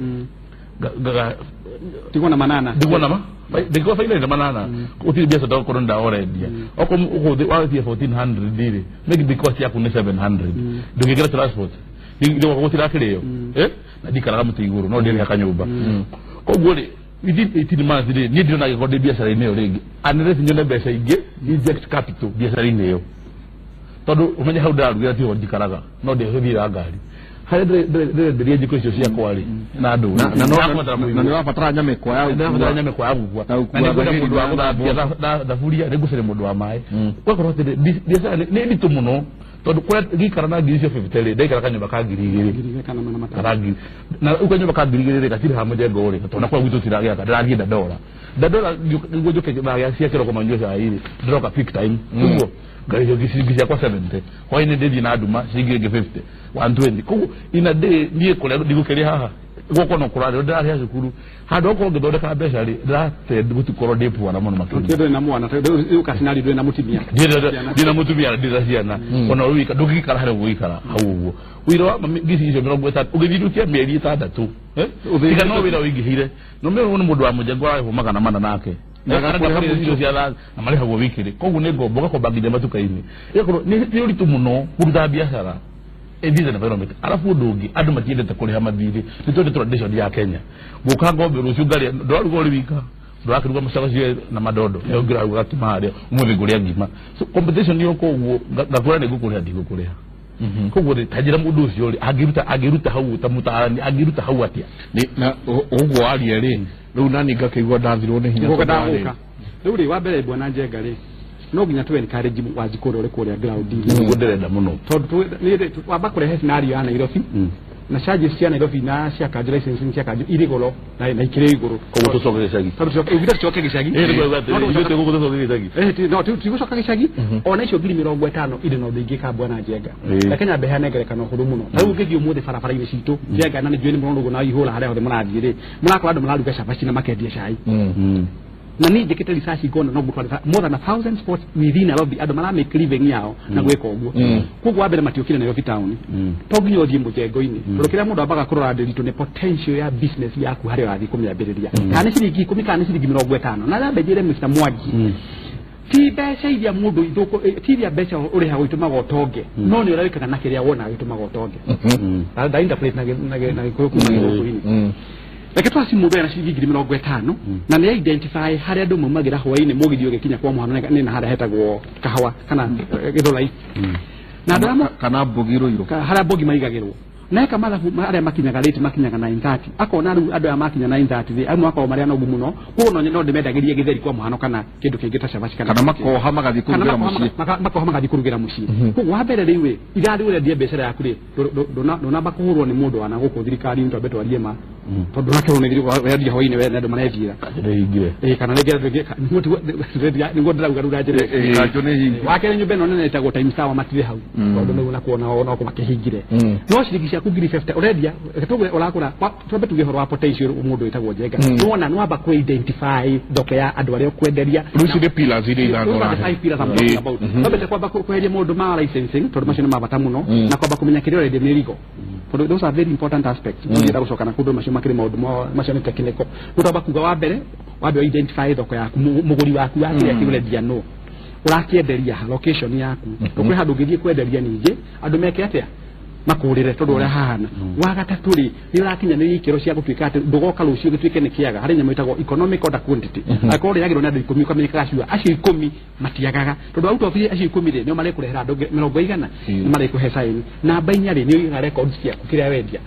Tigwo na manana. Ndigwo nama ndingĩkorwo baina na manana, gũtirĩ biacara ndakorwo ndaorendia. Okorwo ũkũthĩ wathie 1400 rĩ, maybe cost yaku nĩ 700, ndũngĩkĩra transport gũtirakĩrĩo, eh, na ndikaraga mũtĩ igũrũ, no ndĩrĩha kanyũmba. Koguo rĩ, within 18 months rĩ, niĩ ndirona angĩkorwo ndĩ biacara-inĩ ĩyo rĩngĩ unless nyone mbeca ingĩ, inject capital biacara-inĩ ĩyo, tondũ ũmenye hau ndĩrarugĩra tiho njikaraga, no ndĩhũthĩra ngari harĩa ndĩrenderia njiko icio ciakwa rĩ, na andũ Na nĩ ũrabatara nyamĩkwa ya ndĩrabatara nyamĩkwa ya gũkua. Ya gũkua Na nĩngwenda thamiri mũndũ wa na gũthambia thaburia, nĩngũcaria mũndũ wa maĩ. Ũgakorwo atĩ biacara nĩ nditũ mũno, tondũ kũrĩa ngĩikara na ngiri icio 50 rĩ, ndaikara kanyũmba ka 2,000. 2,000 kana 500. Kana ngiri na rĩu kanyũmba ka 2,000 rĩ, gatirĩ ha mũjengo rĩ, tondũ nakũrĩa gwitũ tiragĩaka, ndĩrathiĩ ndandora ndandora nĩguo njũke thaa cia kĩroko manyue cai rĩ, ndĩroka peak time nĩguo ngarĩhio ciringi ciakwa 70. Hwaĩ-inĩ ndĩthiĩ na nduma ciringi ĩngĩ 50, 120. Koguo ina day niĩ kũrĩa ndigũkĩrĩa haha gwakwa no kũrarĩo, ndĩrarĩha cukuru handũ okorwo ngĩthondeka mbeca rĩ, ndĩratend gũtikorwo ndĩ puana mũno makĩria. Ndũrĩ na mwana, rĩu kacinari ndũrĩ na mũtumia. Ndina mũtumia na ndina ciana, ona rĩu ndũngĩikara harĩa ũgũikara hau ũguo wĩra wa mami ngiri icio 50 ũgĩthiũrũkia mĩeri 6, eh? Tiga no wĩra ũingĩhire no mĩrũ nĩ mũndũ wa mũjengo ararĩhwo 400 nake. Na agakũrĩha irio cia na marĩhagwo wikĩrĩ, koguo nĩ ngombo ũgakomba nginya matuka-inĩ, ĩgakorwo nĩ ũritũ mũno kũruta biacara in this environment. Arabu ũndũ ũngĩ, andũ matiendete kũrĩha mathirĩ. Nĩ twende tradition ya Kenya, gũka ngombe rũciũ ngarĩa, ndũraruga ũrĩ wika, ndũrakĩruga macabaci na madondo, nĩ ũngĩraruga gakima harĩa ũmũthĩ ngũrĩa ngima. So competition yoka ũguo, ngakwĩra nĩ ngũkũrĩha, ndigũkũrĩha. Koguo rĩ, ta njĩra mũndũ ũcio rĩ, angĩruta hau ta mũtaarani, angĩruta hau atĩa? Na ũguo waria rĩ, rĩu nani ngakĩigua ndathirwo nĩ hinya. Gũka Tondũ warĩ- ndagũka rĩu rĩ, wa mbere bwana Njenga rĩ, no nginya tu encourage Wanjikũ ũrĩa ũrĩ kũrĩa ground-inĩ. Nĩguo ndĩrenda mũno. Tondũ wamba kũrehe scenario ya Nairobi na charges cia Nairobi na cia kanjũ, licensing cia kanjũ irĩ goro na ikĩrĩ igũrũ. Koguo tũcoke gĩcagi. Tondũ ugire tũcoke gĩcagi. Ĩĩ, nĩguo atĩ No, ithuĩ twĩ gũkũ tũcoke gĩcagi. Eh, no tigũcoka gĩcagi. Ona icio 50,000 irĩ na ũndũ ingĩka, bwana Njenga. Reke nyambe heane ngerekano hũthũ mũno. Ta rĩu ũngĩthiĩ ũmũthĩ barabara-inĩ citũ, Njenga, na nĩ njũĩ nĩ mũrona ũguo na ihũra harĩa hothe mũrathiĩ rĩ, mũrakora andũ mararuga cabaci na makendia cai. Na niĩ njĩkĩte research ngona no ngũtware more than 1,000 spots within Nairobi, andũ mara make living yao na gwĩka ũguo. Koguo wa mbere matiũkire Nairobi town, to nginya ũthiĩ mũjengo-inĩ, tondũ kĩrĩa mũndũ ambaga kũrora ndĩritũ nĩ potential ya business yaku harĩa ũrathiĩ kũmĩambĩrĩria, kana nĩ ciringi 10 kana nĩ ciringi 50. Na nyambe njĩre Mr. Mwangi, ti mbeca iria mũndũ ithũkũ, ti iria mbeca ũrĩhagwo itũmaga ũtonge, no nĩ ũrĩa wĩkaga na kĩrĩa wonaga gĩtũmaga ũtonge. Na interpret na Gĩkũyũ kuma Gĩthũngũ-inĩ. Reke twaci mũndũ ena ciringi 50,000 na nĩ identify harĩa andũ maumagĩra hwaĩ-inĩ mũgithi ũgĩkinya, kwa mũhano nĩ na harĩa hetagwo Kahawa kana Gĩthũrai na andũ arĩa Kana mbogi Rũirũ. Harĩa mbogi maigagĩrwo, na eka mathabu arĩa makinyaga late makinyaga 9:30, akona rĩu andũ aya makinya 9:30 rĩ, amwe makoragwo marĩ anogu mũno, koguo no ndĩmendagĩrie gĩtheri kwa mũhano kana kĩndũ kĩngĩ ta cabaci kana Kana makoha magathiĩ kana kũrugĩra makoha mũciĩ. Makoha magathiĩ kũrugĩra mũciĩ. Koguo wa mbere rĩu ĩ irathiĩ ũrendia biacara yaku rĩ, ndũnamba kũhũrwo nĩ mũndũ wana gũkũ thirikari-inĩ, twambe twarie ma Tondũ nake ũronethire wendia hwainĩ we na andũ marethiĩra. Ndĩhingire. Ĩĩ, kana rĩngĩ andũ aingĩ nĩguo ndĩrauga rĩu na njĩra ĩyo. Kanjũ nĩ hingi. Wa kerĩ, nyũmba ĩno nene ĩtagwo Times Tower matirĩ hau, tondũ nĩguo nakuo nao no makĩhingire. No ciringi ciaku 50,000 ũrendia, reke tuge ũragũra twambe tuge ũhoro wa potential. Mũndũ wĩtagwo Njenga, nĩwona nĩwamba kũ identify thoko ya andũ arĩa ũkwenderia. Rĩu ici nĩ pillars iria ithano Those are the ũrahe. five pillars I'm talking about. Twambĩte kwamba kweheria maũndũ ma licensing, tondũ macio nĩ ma bata mũno, na kwamba kũmenya kĩrĩa ũrendia mĩrigo, tondũ those are very important aspects. Mũngĩenda gũcoka na kũndũ macio makĩrĩ maũndũ macio nĩ technical. Rĩu twamba kuga wa mbere, wambe identify thoko yaku, mũgũri waku wa kĩrĩa kĩũrendia, no ũrakĩenderia ha, location yaku. Mm kwĩ handũ ũngĩthiĩ kwenderia ningĩ andũ meke atĩa, makũrĩre tondũ ũrĩa hahana. Wa gatatũ rĩ, nĩ ũrakinyanĩria ikĩro cia gũtuĩka atĩ ndũgoka rũciũ gĩtuĩke nĩ kĩaga. Harĩ nyamũ ĩtagwo economic order quantity. Angĩkorwo ũrĩagĩrwo nĩ andũ 10, ũkamenyekaga acio acio 10 matiagaga, tondũ out of acio 10 rĩ, nĩo marĩkũrehera andũ 100 nĩ marĩkũhe sign. Namba 4 rĩ, nĩ ũigaga records ciaku kĩrĩa wendia.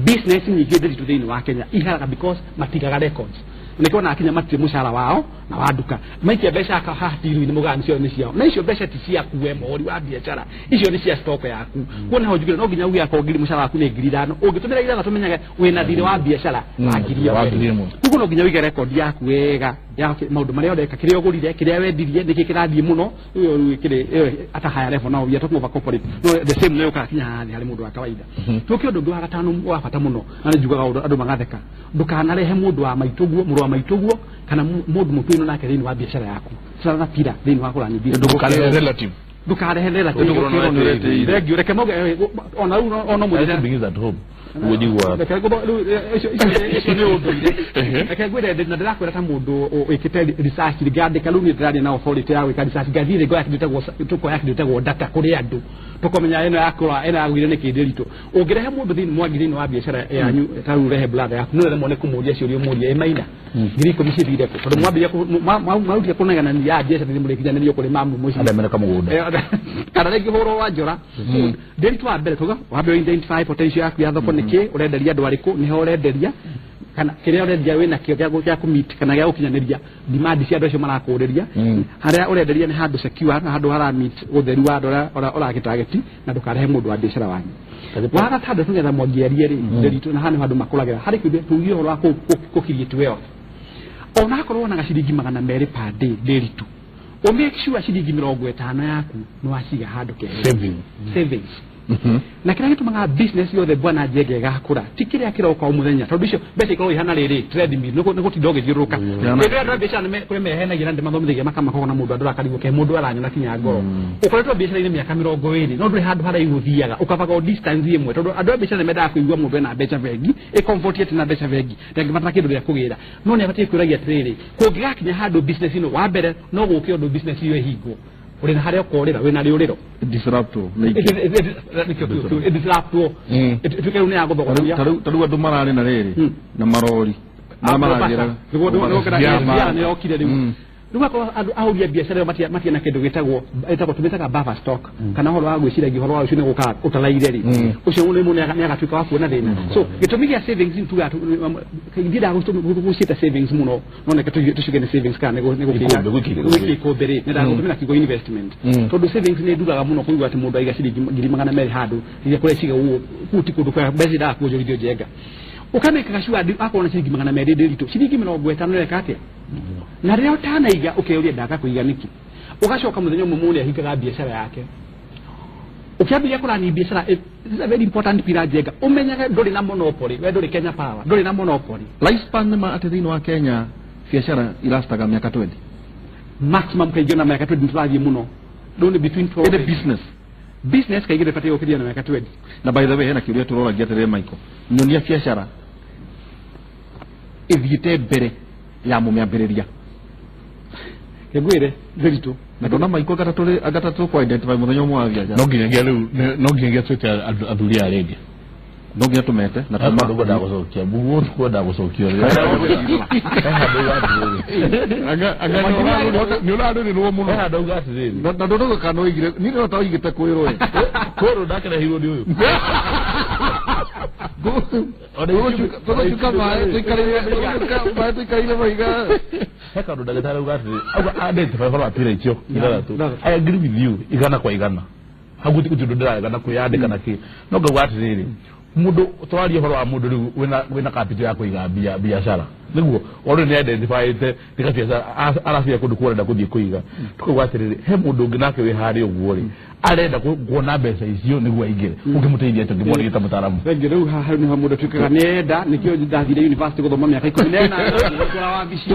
Business nyingĩ ndĩritũ thĩinĩ wa Kenya iharaga because matigaga records. Nĩkĩo ona akinya matirĩ mũcara wao na wa nduka maikia mbeca haha tiru-inĩ, mũgani cio nĩ ciao, na icio mbeca ti ciaku we mũhũri wa biacara, icio nĩ cia stock yaku. Kuo nĩho njugire no nginya uge akorwo ngiri mũcara waku nĩ 5,000, ũngĩtũmĩra 6 menyage wĩna thirĩ wa biacara wa ngiri Wa ĩmwe. 1,000. Koguo no nginya ũige record yaku wega ya maũndũ marĩa ũreka, kĩrĩa ũgũrire, kĩrĩa wendirie, nĩkĩ kĩrathiĩ mũno. Ĩyo rĩu ĩkĩrĩ ĩyo at a higher level. Now we are talking of a corporate, no the same no yũkaga kinya haha thĩ harĩ mũndũ wa kawaida. Tũke ũndũ ũngĩ wa gatano wa bata mũno, na nĩ njugaga ũndũ andũ magatheka: ndũkanarehe mũndũ wa maitũguo, mũrũ wa maitũguo, kana mũndũ mũtuĩno nake thĩinĩ wa biacara yaku. Sana pira thĩinĩ wa kũrani business. Ndũkarehe relative. Ndũkarehe relative. Ndũgũkĩrwo nĩ ũretĩire. Thank you. Reke mauge ona rĩu ona mũthenya Everything is at home ũguo njiguaga. Reke rĩu, icio nĩ ũndũire. Reke ngwĩre na ndĩrakwĩra ta mũndũ wĩkĩte research, ngandĩka. Rĩu niĩ ndĩraria na authority ya gwĩka research, ngathiĩ rĩ ngoya kĩndũ tũkoya kĩndũ gĩtagwo data kũrĩ andũ, tũkamenya ĩno yakũra, ĩno yagũire nĩ kĩndĩ ritũ. Ũngĩrehe mũndũ thĩinĩ mwangi thĩinĩ wa biacara yanyu, ta rĩu ũrehe brother yaku, nĩ ũremwo nĩ kũmũria ciũria, ũmũrie, "Ĩ maina 10,000 cithire kũ?" Tondũ mwambĩrĩria mwarutire kũneganania ya biacara nĩ mũrĩkinyanĩrio kũrĩ mamu mũciĩ. Andũ meneka mũgũnda. Kana rĩngĩ hũrwo wa njora. Ndĩritũ wa mbere tuga wambe identify potential yaku ya thoko, nĩkĩ ũrenderia andũ arĩkũ, nĩho ũrenderia, kana kĩrĩa ũrendia wĩna kĩo gĩa kũmeet kana gĩa gũkinyanĩria demand cia andũ acio marakũrĩria. Harĩa ũrenderia nĩ handũ secure na handũ hara meet ũtheru wa andũ arĩa ũragĩtageti, na ndũkarehe mũndũ wa biacara wanyu. Wa gatandatũ, nĩgetha mwangiarie rĩ, ndĩritũ, na haha nĩho andũ makũragĩra harĩ kĩndũ tugie ũhoro wa kũ create wealth. Onakorwo wonaga ciringi 200 per day, ndĩritũ, ũ make sure ciringi 50 yaku nĩ waciga handũ keheri. Saving. Savings. Na kĩrĩa gĩtũmaga business yothe, bwana Njenge, ĩgakũra ti kĩrĩa kĩroka o mũthenya, tondũ icio mbeca ikoragwo ihana rĩrĩ treadmill, nĩ gũtinda ũgĩthiũrũrũka. Hĩndĩ ĩrĩa andũ a biacara kũrĩa mehenagia na ndĩmathomithagia makamakagwo na mũndũ andũ akarigwo ke mũndũ aranyona kinya ngoro. Ũkoretwo biacara-inĩ mĩaka 20 no ndũrĩ handũ haraihu ũthiaga, ũkabaga o distance ĩmwe, tondũ andũ a biacara nĩ mendaga kũigua mũndũ ena mbeca bengi, ĩ comfort ati na mbeca bengi, ndangĩbatara kĩndũ gĩa kũgĩra. No nĩ abatiĩ kwĩragia atĩrĩrĩ, kũngĩgakinya handũ business ĩno, wa mbere no gũke ũndũ business ĩyo ĩhingwo, ũrĩ na harĩa ũkorĩra, wĩna rĩũrĩro. Disruptwo nĩ ingĩ. Disruptwo, ĩtuĩke rĩu nĩ ya gũthogoria. Ta rĩu andũ mararĩ na rĩrĩ na marori marĩa maragĩraga. Nĩguo nĩ yokire rĩu. Rĩu akorwo andũ ahũri a biacara ĩyo matirĩ na kĩndũ gĩtagwo ĩtagwo tũmĩtaga buffer stock, kana ũhoro wa gwĩciragia ũhoro wa rũciũ nĩ gũkaga ũtaraire rĩ, ũcio nĩ mũndũ nĩ agatuĩka wa kuona thĩna. So gĩtũmi gĩa savings tugaga ndiendaga gũciĩta savings mũno, no reke tũciuge nĩ savings kana nĩ Ikũmbĩ, gwĩkĩra gwĩkia ikũmbĩ rĩ, nyendaga gũtũmĩra kiugo investment, tondũ savings nĩ ndugaga mũno kũigua atĩ mũndũ aiga ciringi 200,000 handũ rĩrĩa kũrĩa ciga ũguo, kũu ti kũndũ kwega, mbeca indaga kuonjorithio. Njenga ũkamĩkaga sure akorwo na ciringi 200 ndĩritũ, ciringi 50 ĩreka atĩa? Na rĩrĩa ũtanaiga ũkeyũria, ndaga kũiga nĩkĩ? Ũgacoka mũthenya ũmwe mũndũ ahingaga biacara yake, ũkĩambĩrĩria kũrani biacara. This is a very important pillar, Njenga. Ũmenyage ndũrĩ na monopoly, we ndũrĩ Kenya Power, ndũrĩ na monopoly. Lifespan nĩ ma atĩ thĩinĩ wa Kenya biacara irastaga mĩaka 20? Maximum kaingĩ na mĩaka 20 tũrathiĩ mũno, rĩu nĩ between 12. Ĩndĩ business. Business kaingĩ ndĩbatiĩ gũkĩria na mĩaka 20. Na by the way, hena kĩũria tũroragia atĩrĩrĩ, Michael, nyonia biacara ĩthiĩte mbere ya mũmĩambĩrĩria. Ngwĩre ndĩritũ. Na ndona Michael anga tũkũ identify mũthenya ũmwe wa biacara. No nginyagia rĩu no nginyagia twĩte athuri aya rĩngĩ. No nginya tũmete na Hapa ndå gũcokia buguo kwenda gũcokia he handũ uga atĩrĩrĩ. Anga nĩ ũrarĩrĩrwo mũno. He handũ uga atĩrĩrĩ. Na ndũrũga kana ũigire niĩ ndĩrona ta ũigĩte kwĩrwo ĩ. Kwĩrwo ndakereheirwo nĩ ũyũ. Tũgũcuka maĩ tũikarĩire, tũgũcuka maĩ tũikarĩire mahiga. He kaũndũ ndagĩtarĩ auga atĩrĩrĩ, auga identify ũhoro wa pira icio ithathatũ. I agree with you 100%. Hau gũtirĩ ũndũ ndĩraregana kwĩyandĩka na kĩ, no ngauga atĩrĩrĩ. Mundu twarie horo wa mundu riu wina capital ya kuiga biashara niguo already ni identified tika biashara arabia kundu kurenda kuthie kuiga tukauga atiriri he mundu ungi nake wi hari uguo ri arenda kuona mbeca icio niguo aingire ungimuteithia atia ngimwona ta mutaaramu. Thengi riu haha niho mundu atuikaga nienda nikio ndathire university guthoma miaka 18 twara wabici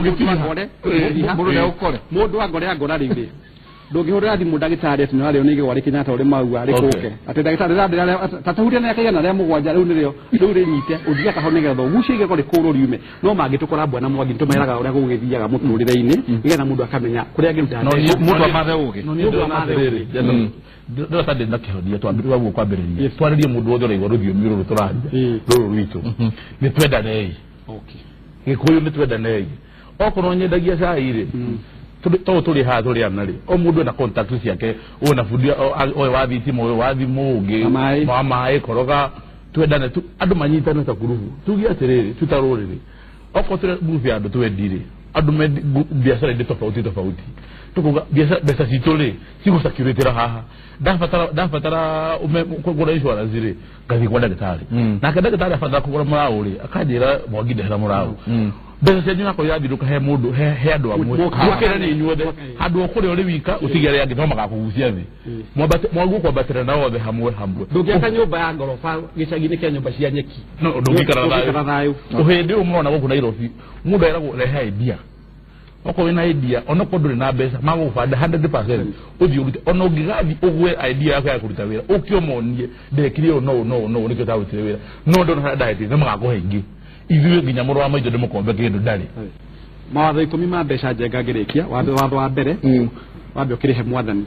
mundu angore angora riu ri ndũngĩhũrĩra thimũ ndagĩtarĩ atĩ nĩwarĩo nĩ igego rĩ Kenyatta ũrĩ maua rĩkũke atĩ ndagĩtarĩ tatahuria na 107 rĩu nĩrĩo rĩu rĩnyite ũthiĩ akaho nĩgetha ũgucie igego rĩkũrwo riume no mangĩtũkora bwana Mwangi nĩtũmeraga ũrĩa gũgĩthiaga mũtũrĩre-inĩ nĩgetha mũndũ akamenya kũrĩa angĩruta mbeca. Mũndũ amathe ũgĩ. Mũndũ amathe ũgĩ. Ndĩrona ndĩ na kĩhonia twambĩrĩria guo kwambĩrĩria twarĩrie mũndũ wothe ũraigua rũthiomi rũrũ tũraria rũrũ rwitũ nĩ twendanei Gĩkũyũ nĩ twendanei okorwo nyendagia cai rĩ to turi haha turi ana rĩ o mũndũ ena contact ciake ũyũ na bundi ũyũ wa thitima ũyũ wa thimũ ũngĩ wa maĩ koroga twendane andũ manyitane ta kurubu tuge atĩrĩrĩ tu ta rũrĩrĩ okorwo tũrĩ ngurubu ya andũ twendi rĩ andũ me biacara indĩ tofauti tofauti tukuga mbeca citũ rĩ cigũcirculate haha ndabatara kũgũra insurance rĩ ngathiĩ kwa ndagĩtarĩ nake ndagĩtarĩ abatara kũgũra mũraũ rĩ akanjĩra Mwangi ndehera mũraũ mbeca cianyu nakorwo irathirũka he mũndũ he andũ amwe mũkĩre nĩ inyuothe handũ o kũrĩa ũrĩ wika ũtige arĩa angĩ no magakũgucia thĩ mwaguo kwambatĩra na othe hamwe hamwe. Ndũngĩaka nyũmba ya ngoroba gĩcagi-inĩ kĩa nyũmba cia nyeki no ndũngĩikara thayũ. Ũhĩndĩ ũyũ mũrona gũkũ Nairobi mũndũ eragwo rehe idea okorwo wĩna idea onokorwo ndũrĩ na mbeca magũbanda 100% ũthiĩ ũrute ona ũngĩgathiĩ ũgwe idea yaku ya kũruta wĩra ũke ũmonie ndekire ũũ no no no nĩkĩo ndarutire wĩra no ndona harĩa ndahĩtire nĩ magakũhe ingĩ ithuĩ nginya mũrũ wa maitũ ndĩmũkombe kĩndũ ndarĩ. Mawatho 10 ma mbeca Njenga ngĩrĩkia watho wa mbere wambe ũkĩrĩhe mwathani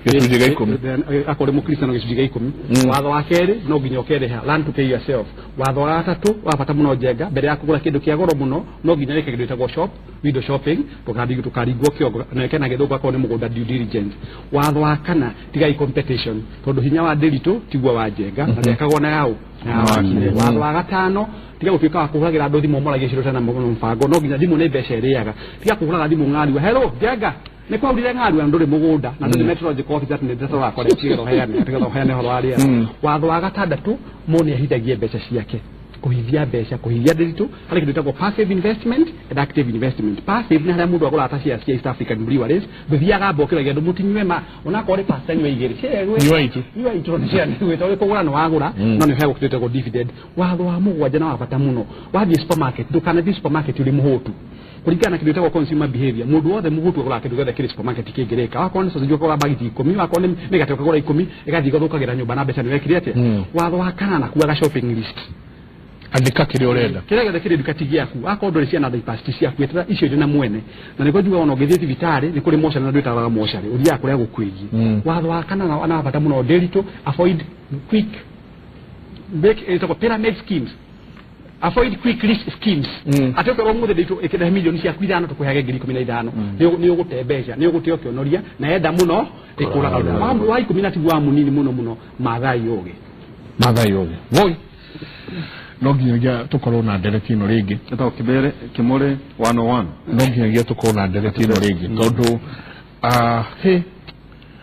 gĩcunjĩ gĩa 10 akorwo nĩ mũkristiano gĩcunjĩ gĩa 10. Watho wa kerĩ no nginya ũkerĩha learn to pay yourself. Watho wa gatatũ wa bata mũno Njenga mbere ya kũgũra kĩndũ kĩa goro mũno no nginya wĩke kĩndũ gĩtagwo shop window shopping ndũkaringwo kĩongo na wĩke na gĩthũngũ akorwo nĩ mũgũnda due diligence. Watho wa kana tigai competition tondũ hinya wa Ndĩritũ tiguo wa Njenga na ndekagwo na yaũ na wakire. Watho wa gatano tiga gũtuĩka wa kũhũragĩra andũ thimũ moragie ciũria na mũbango no nginya thimũ nĩ mbeca ĩrĩaga tiga kũhũraga thimũ ng'arua hello Njenga nĩ kwaurire ng'arua na ndũrĩ mũgũnda na ndũrĩ meteorological officer atĩ nĩ ndeto wakwa tigetha ũheane ũhoro wa rĩera. Watho wa gatandatũ mũndũ nĩ ahithagie mbeca ciake kũhithia mbeca kũhithia Ndĩritũ harĩ kĩndũ gĩtagwo passive investment and active investment. Passive nĩ harĩa mũndũ agũraga ta shares cia East African Breweries ndũthiaga mbokĩragia andũ mũtinyue ma onakorwo nĩ pasta nyua igĩrĩ nyua itũ nĩ share nĩ gwĩta kũgũra nĩ wagũra no nĩ ũheagwo kĩndũ gĩtagwo dividend. Watho wa mũgwanja na wa bata mũno wathiĩ supermarket ndũkanathiĩ supermarket ũrĩ mũhũtu kũringana na kĩndũ gĩtagwo consumer behavior mũndũ wothe mũhũtu agũraga kĩndũ gĩothe kĩrĩ supermarket kĩngĩrĩka wakorwo nĩ sausage ũkagũra bagiti 10 wakorwo nĩ mĩgate ũkagũra 10 ĩgathiĩ ĩgathũkagĩra nyũmba na mbeca nĩ wekire atĩa. Watho wa kanana kuaga shopping list andĩka kĩrĩa ũrenda kĩrĩa gĩothe kĩrĩ nduka ti gĩaku akorwo ndũrĩ ciana diapers ti ciaku etera icio irĩ na mwene na nĩguo njugaga ona ũngĩthiĩ thibitarĩ nĩ kũrĩ mocarĩ na ndwĩtaraga mocarĩ ũthiaga kũrĩa gũkwĩgiĩ. Watho wa kana na wa bata mũno Ndĩritũ avoid quick make ĩtagwo pyramid schemes avoid quick rich schemes atĩ ũkerwo ũmũthĩ Ndĩritũ ĩkĩrehe milioni ciaku 5 tũkũheage ngiri 15 nĩ ũgũte mbeca nĩ ũgũte ũkĩonoria na enda mũno ĩkũraga. Wa 10 na tiguo wa mũnini mũno mũno mathai ũgĩ mathai ũgĩ woi no nginyagia tũkorwo na ndereti ĩno rĩngĩ ĩtagwo Kibere Kimore 101 no nginyagia tũkorwo na ndereti ĩno rĩngĩ tondũ he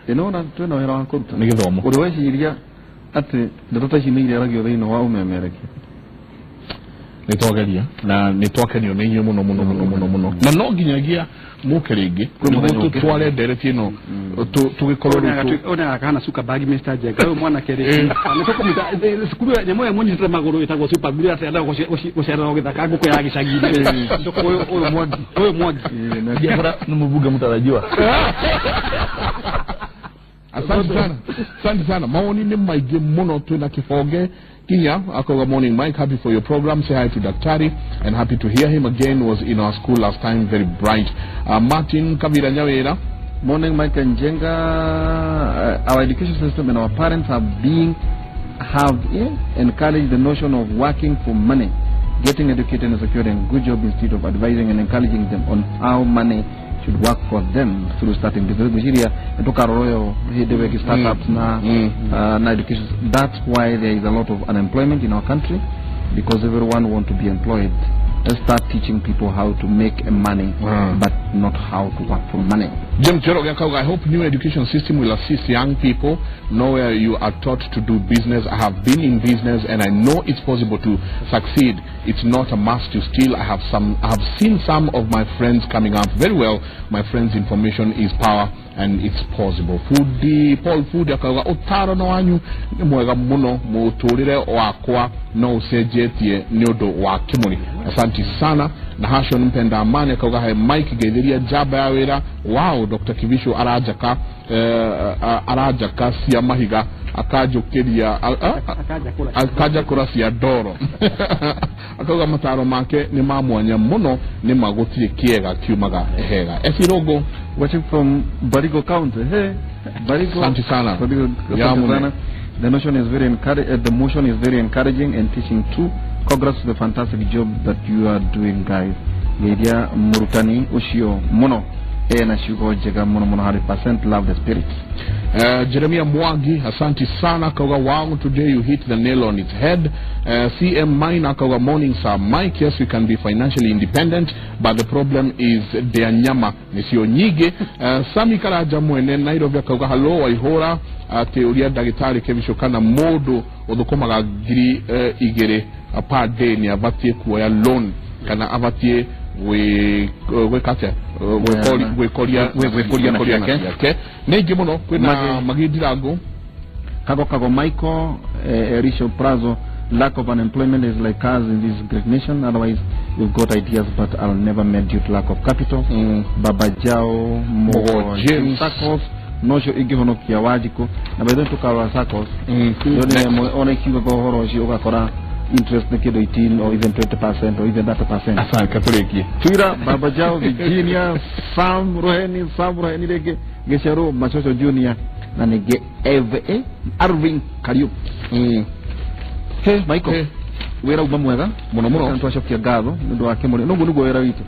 ĩno na twĩna wĩra wa kũruta nĩ gĩthomo ũrĩ weciria atĩ ndeto ta ici nĩ irĩaragio thĩinĩ wa ũmemerekia nĩ twageria na nĩ twakenio nĩ inyuĩ mũno mũno mũno mũno mũno na no nginyagia mũke rĩngĩ nĩguo tũtware ndereti ĩno tũgĩkorwo rĩu ona kana Zuckerberg Mr. Njenga ũyũ mwanake rĩ nĩ tũkũmũta cukuru nyamũ ĩyo mũnyitĩte magũrũ ĩtagwo Superglue atĩ endaga gũcerera gĩthaka ngũkũ ya gĩcagi-inĩ ũyũ Mwangi ũyũ Mwangi Biashara ni mbunge mtarajiwa. Asante sana asante sana maoni nĩ maingĩ mũno twĩna kĩbonge Kinya akauga morning Mike, happy for your program, say hi to Daktari and happy to hear him again, was in our school last time, very bright. Martin Kavira Nyawira morning Mike and Njenga, our education system and our parents have encouraged the notion of working for money, getting educated and securing a good job instead of advising and encouraging them on how money should work for them through starting business. Startups na education. That's why there is a lot of unemployment in our country, because everyone wants to be employed. Let's start teaching people how to make money, but not how to work for money. James Njoroge akauga, I hope new education system will assist young people. Nowhere you are taught to do business. I have been in business and I know it's possible to succeed. It's not a must to steal. I have seen some of my friends coming up very well. My friends, information is power and it's possible. Fudi Paul Fudi akauga, utaro no wanyu nĩ mwega mũno, mũtũrĩre wakwa no ũcenjetie nĩ ũndũ wa Kimuri. Asanti sana. Na Hashon Mpenda Amani akauga, he Mike, geithĩria njamba ya wĩra. Wow, Dr. Kibicho aranjaka, aranjaka cia mahiga, akanjũkĩria Akaja kula. Akanjakũra cia ndoro. Akauga mataro make nĩ ma mwanya mũno, nĩ ma gũtirĩ kĩega kiumaga hega. Esirogo. Watching from Barigo County. Hey, Barigo. Asante sana. Barigo, Ya asante mune. sana. The notion is very encouraging. The motion is very encouraging and teaching too. Congrats to the fantastic job that you are doing, guys. Geithia murutani ucio muno, ena ciugo njega muno muno, 100%. Love the spirit. Jeremia Mwangi, asanti sana, akauga, wow, today you hit the nail on its head. CM Mine akauga, morning sir Mike, yes, we can be financially independent, but the problem is their nyama nĩcio nyingĩ. Sami Karaja mwene Nairobi akauga, hello Waihũra, akĩũria ndagĩtarĩ Kĩbicũ kana mũndũ ũthũkũmaga 2000 per day nĩ abatiĩ kuoya loan kana abatiĩ gwĩka atĩa? Gwĩkoria. Gwĩkũria na gwĩkũria ciake. Ciake nĩ ingĩ mũno kwĩna Magidirango. Kago Kago Michael, Erisho Prazo, lack of unemployment is like us in this great nation. Otherwise, we've got ideas, but I'll never met due to lack of capital. Baba Jao, Mogo Mogo James. Saccos, nocio ingĩhonokia Wanjikũ na by the way tukarora SACCOS. Yo nĩ ĩmwe ona ikiugaga ũhoro ũcio, ũgakora interest nĩ kĩndũ 18 or even 20% or even 30%. Asante, katũrĩkie. Twira Baba Jao, Virginia, Sam Roheni, Sam Roheni rĩngĩ, Gĩcerũ Macoco Junior na ningĩ Eva Arvin Kariuki. Hey Michael. Hey. Wĩra uma mwega. Mũno mũno. Nĩ twacokia ngatho nĩ ũndũ wa kĩmũrĩ noguo nĩguo wĩra witũ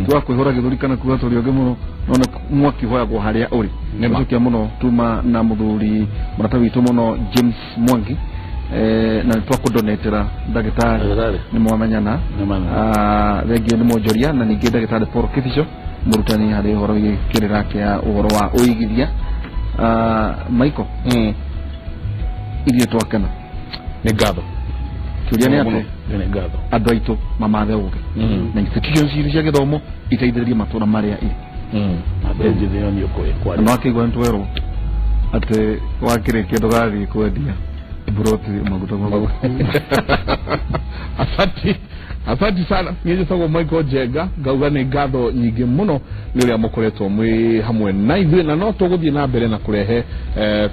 ti wa kwĩhũra gĩthũri kana kuga tũrĩ ũngĩ mũno, no nĩ mwaki ũhoyagwo harĩa ũrĩ. Nĩ ma. Twacokia mũno tuma na mũthuri mũrata witũ mũno James Mwangi, na nĩ twakũdonatĩra ndagĩtarĩ. Ndagĩtarĩ. Nĩ mwamenyana. Nĩmamenyana. Ah, thengiũ nĩ mwonjoria na ningĩ ndagĩtarĩ Paul Kibicho, mũrutani harĩ ũhoro wĩgiĩ kĩrĩra kĩa ũhoro wa ũigithia. Ah, Michael, ithuĩ twakena. Nĩ ngatho. Kĩũria nĩ Mũno. atĩ Nĩ ngatho. Andũ aitũ mamathe ũgĩ na institutions citũ cia gĩthomo iteithĩrĩrie matũra marĩa irĩ. Na mbeũ njĩthĩ yonio Na nĩwakĩigua nĩtwerwo atĩ wakĩrĩkia ndũgathiĩ kwendia mburoti maguta maguta. Asanti, asanti sana. Niĩ njĩtagwo Michael Njenga, ngauga nĩ ngatho nyingĩ mũno nĩ ũrĩa mũkoretwo mwĩ hamwe na ithuĩ, na no tũgũthiĩ na mbere na kũrehe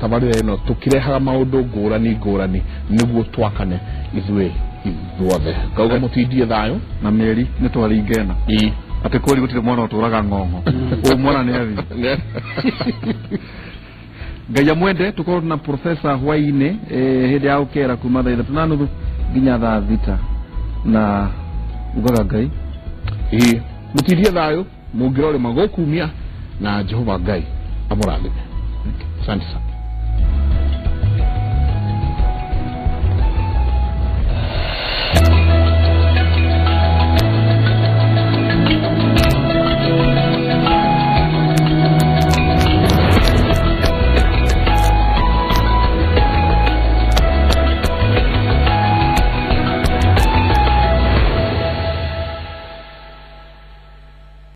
tabarĩra ĩno tũkĩrehaga maũndũ ngũrani ngũrani nĩguo twakane ithuĩ ithuothe. Ngauga mũtindie thayũ. Na mĩeri nĩ twaringena atĩ kweri gũtirĩ mwana ũtũraga ng'ong'o, ũyũ mwana nĩ athiĩ. Ngai amwende. Tukorwo na profesa hwainĩ, hĩndĩ ya ũkera kuma thaa 3:30 nginya thaa 6, na ugaga Ngai Ĩ, mũtindie thayũ, mũngĩrorĩma gũkumia na Jehova Ngai amũrathime. Asante sana.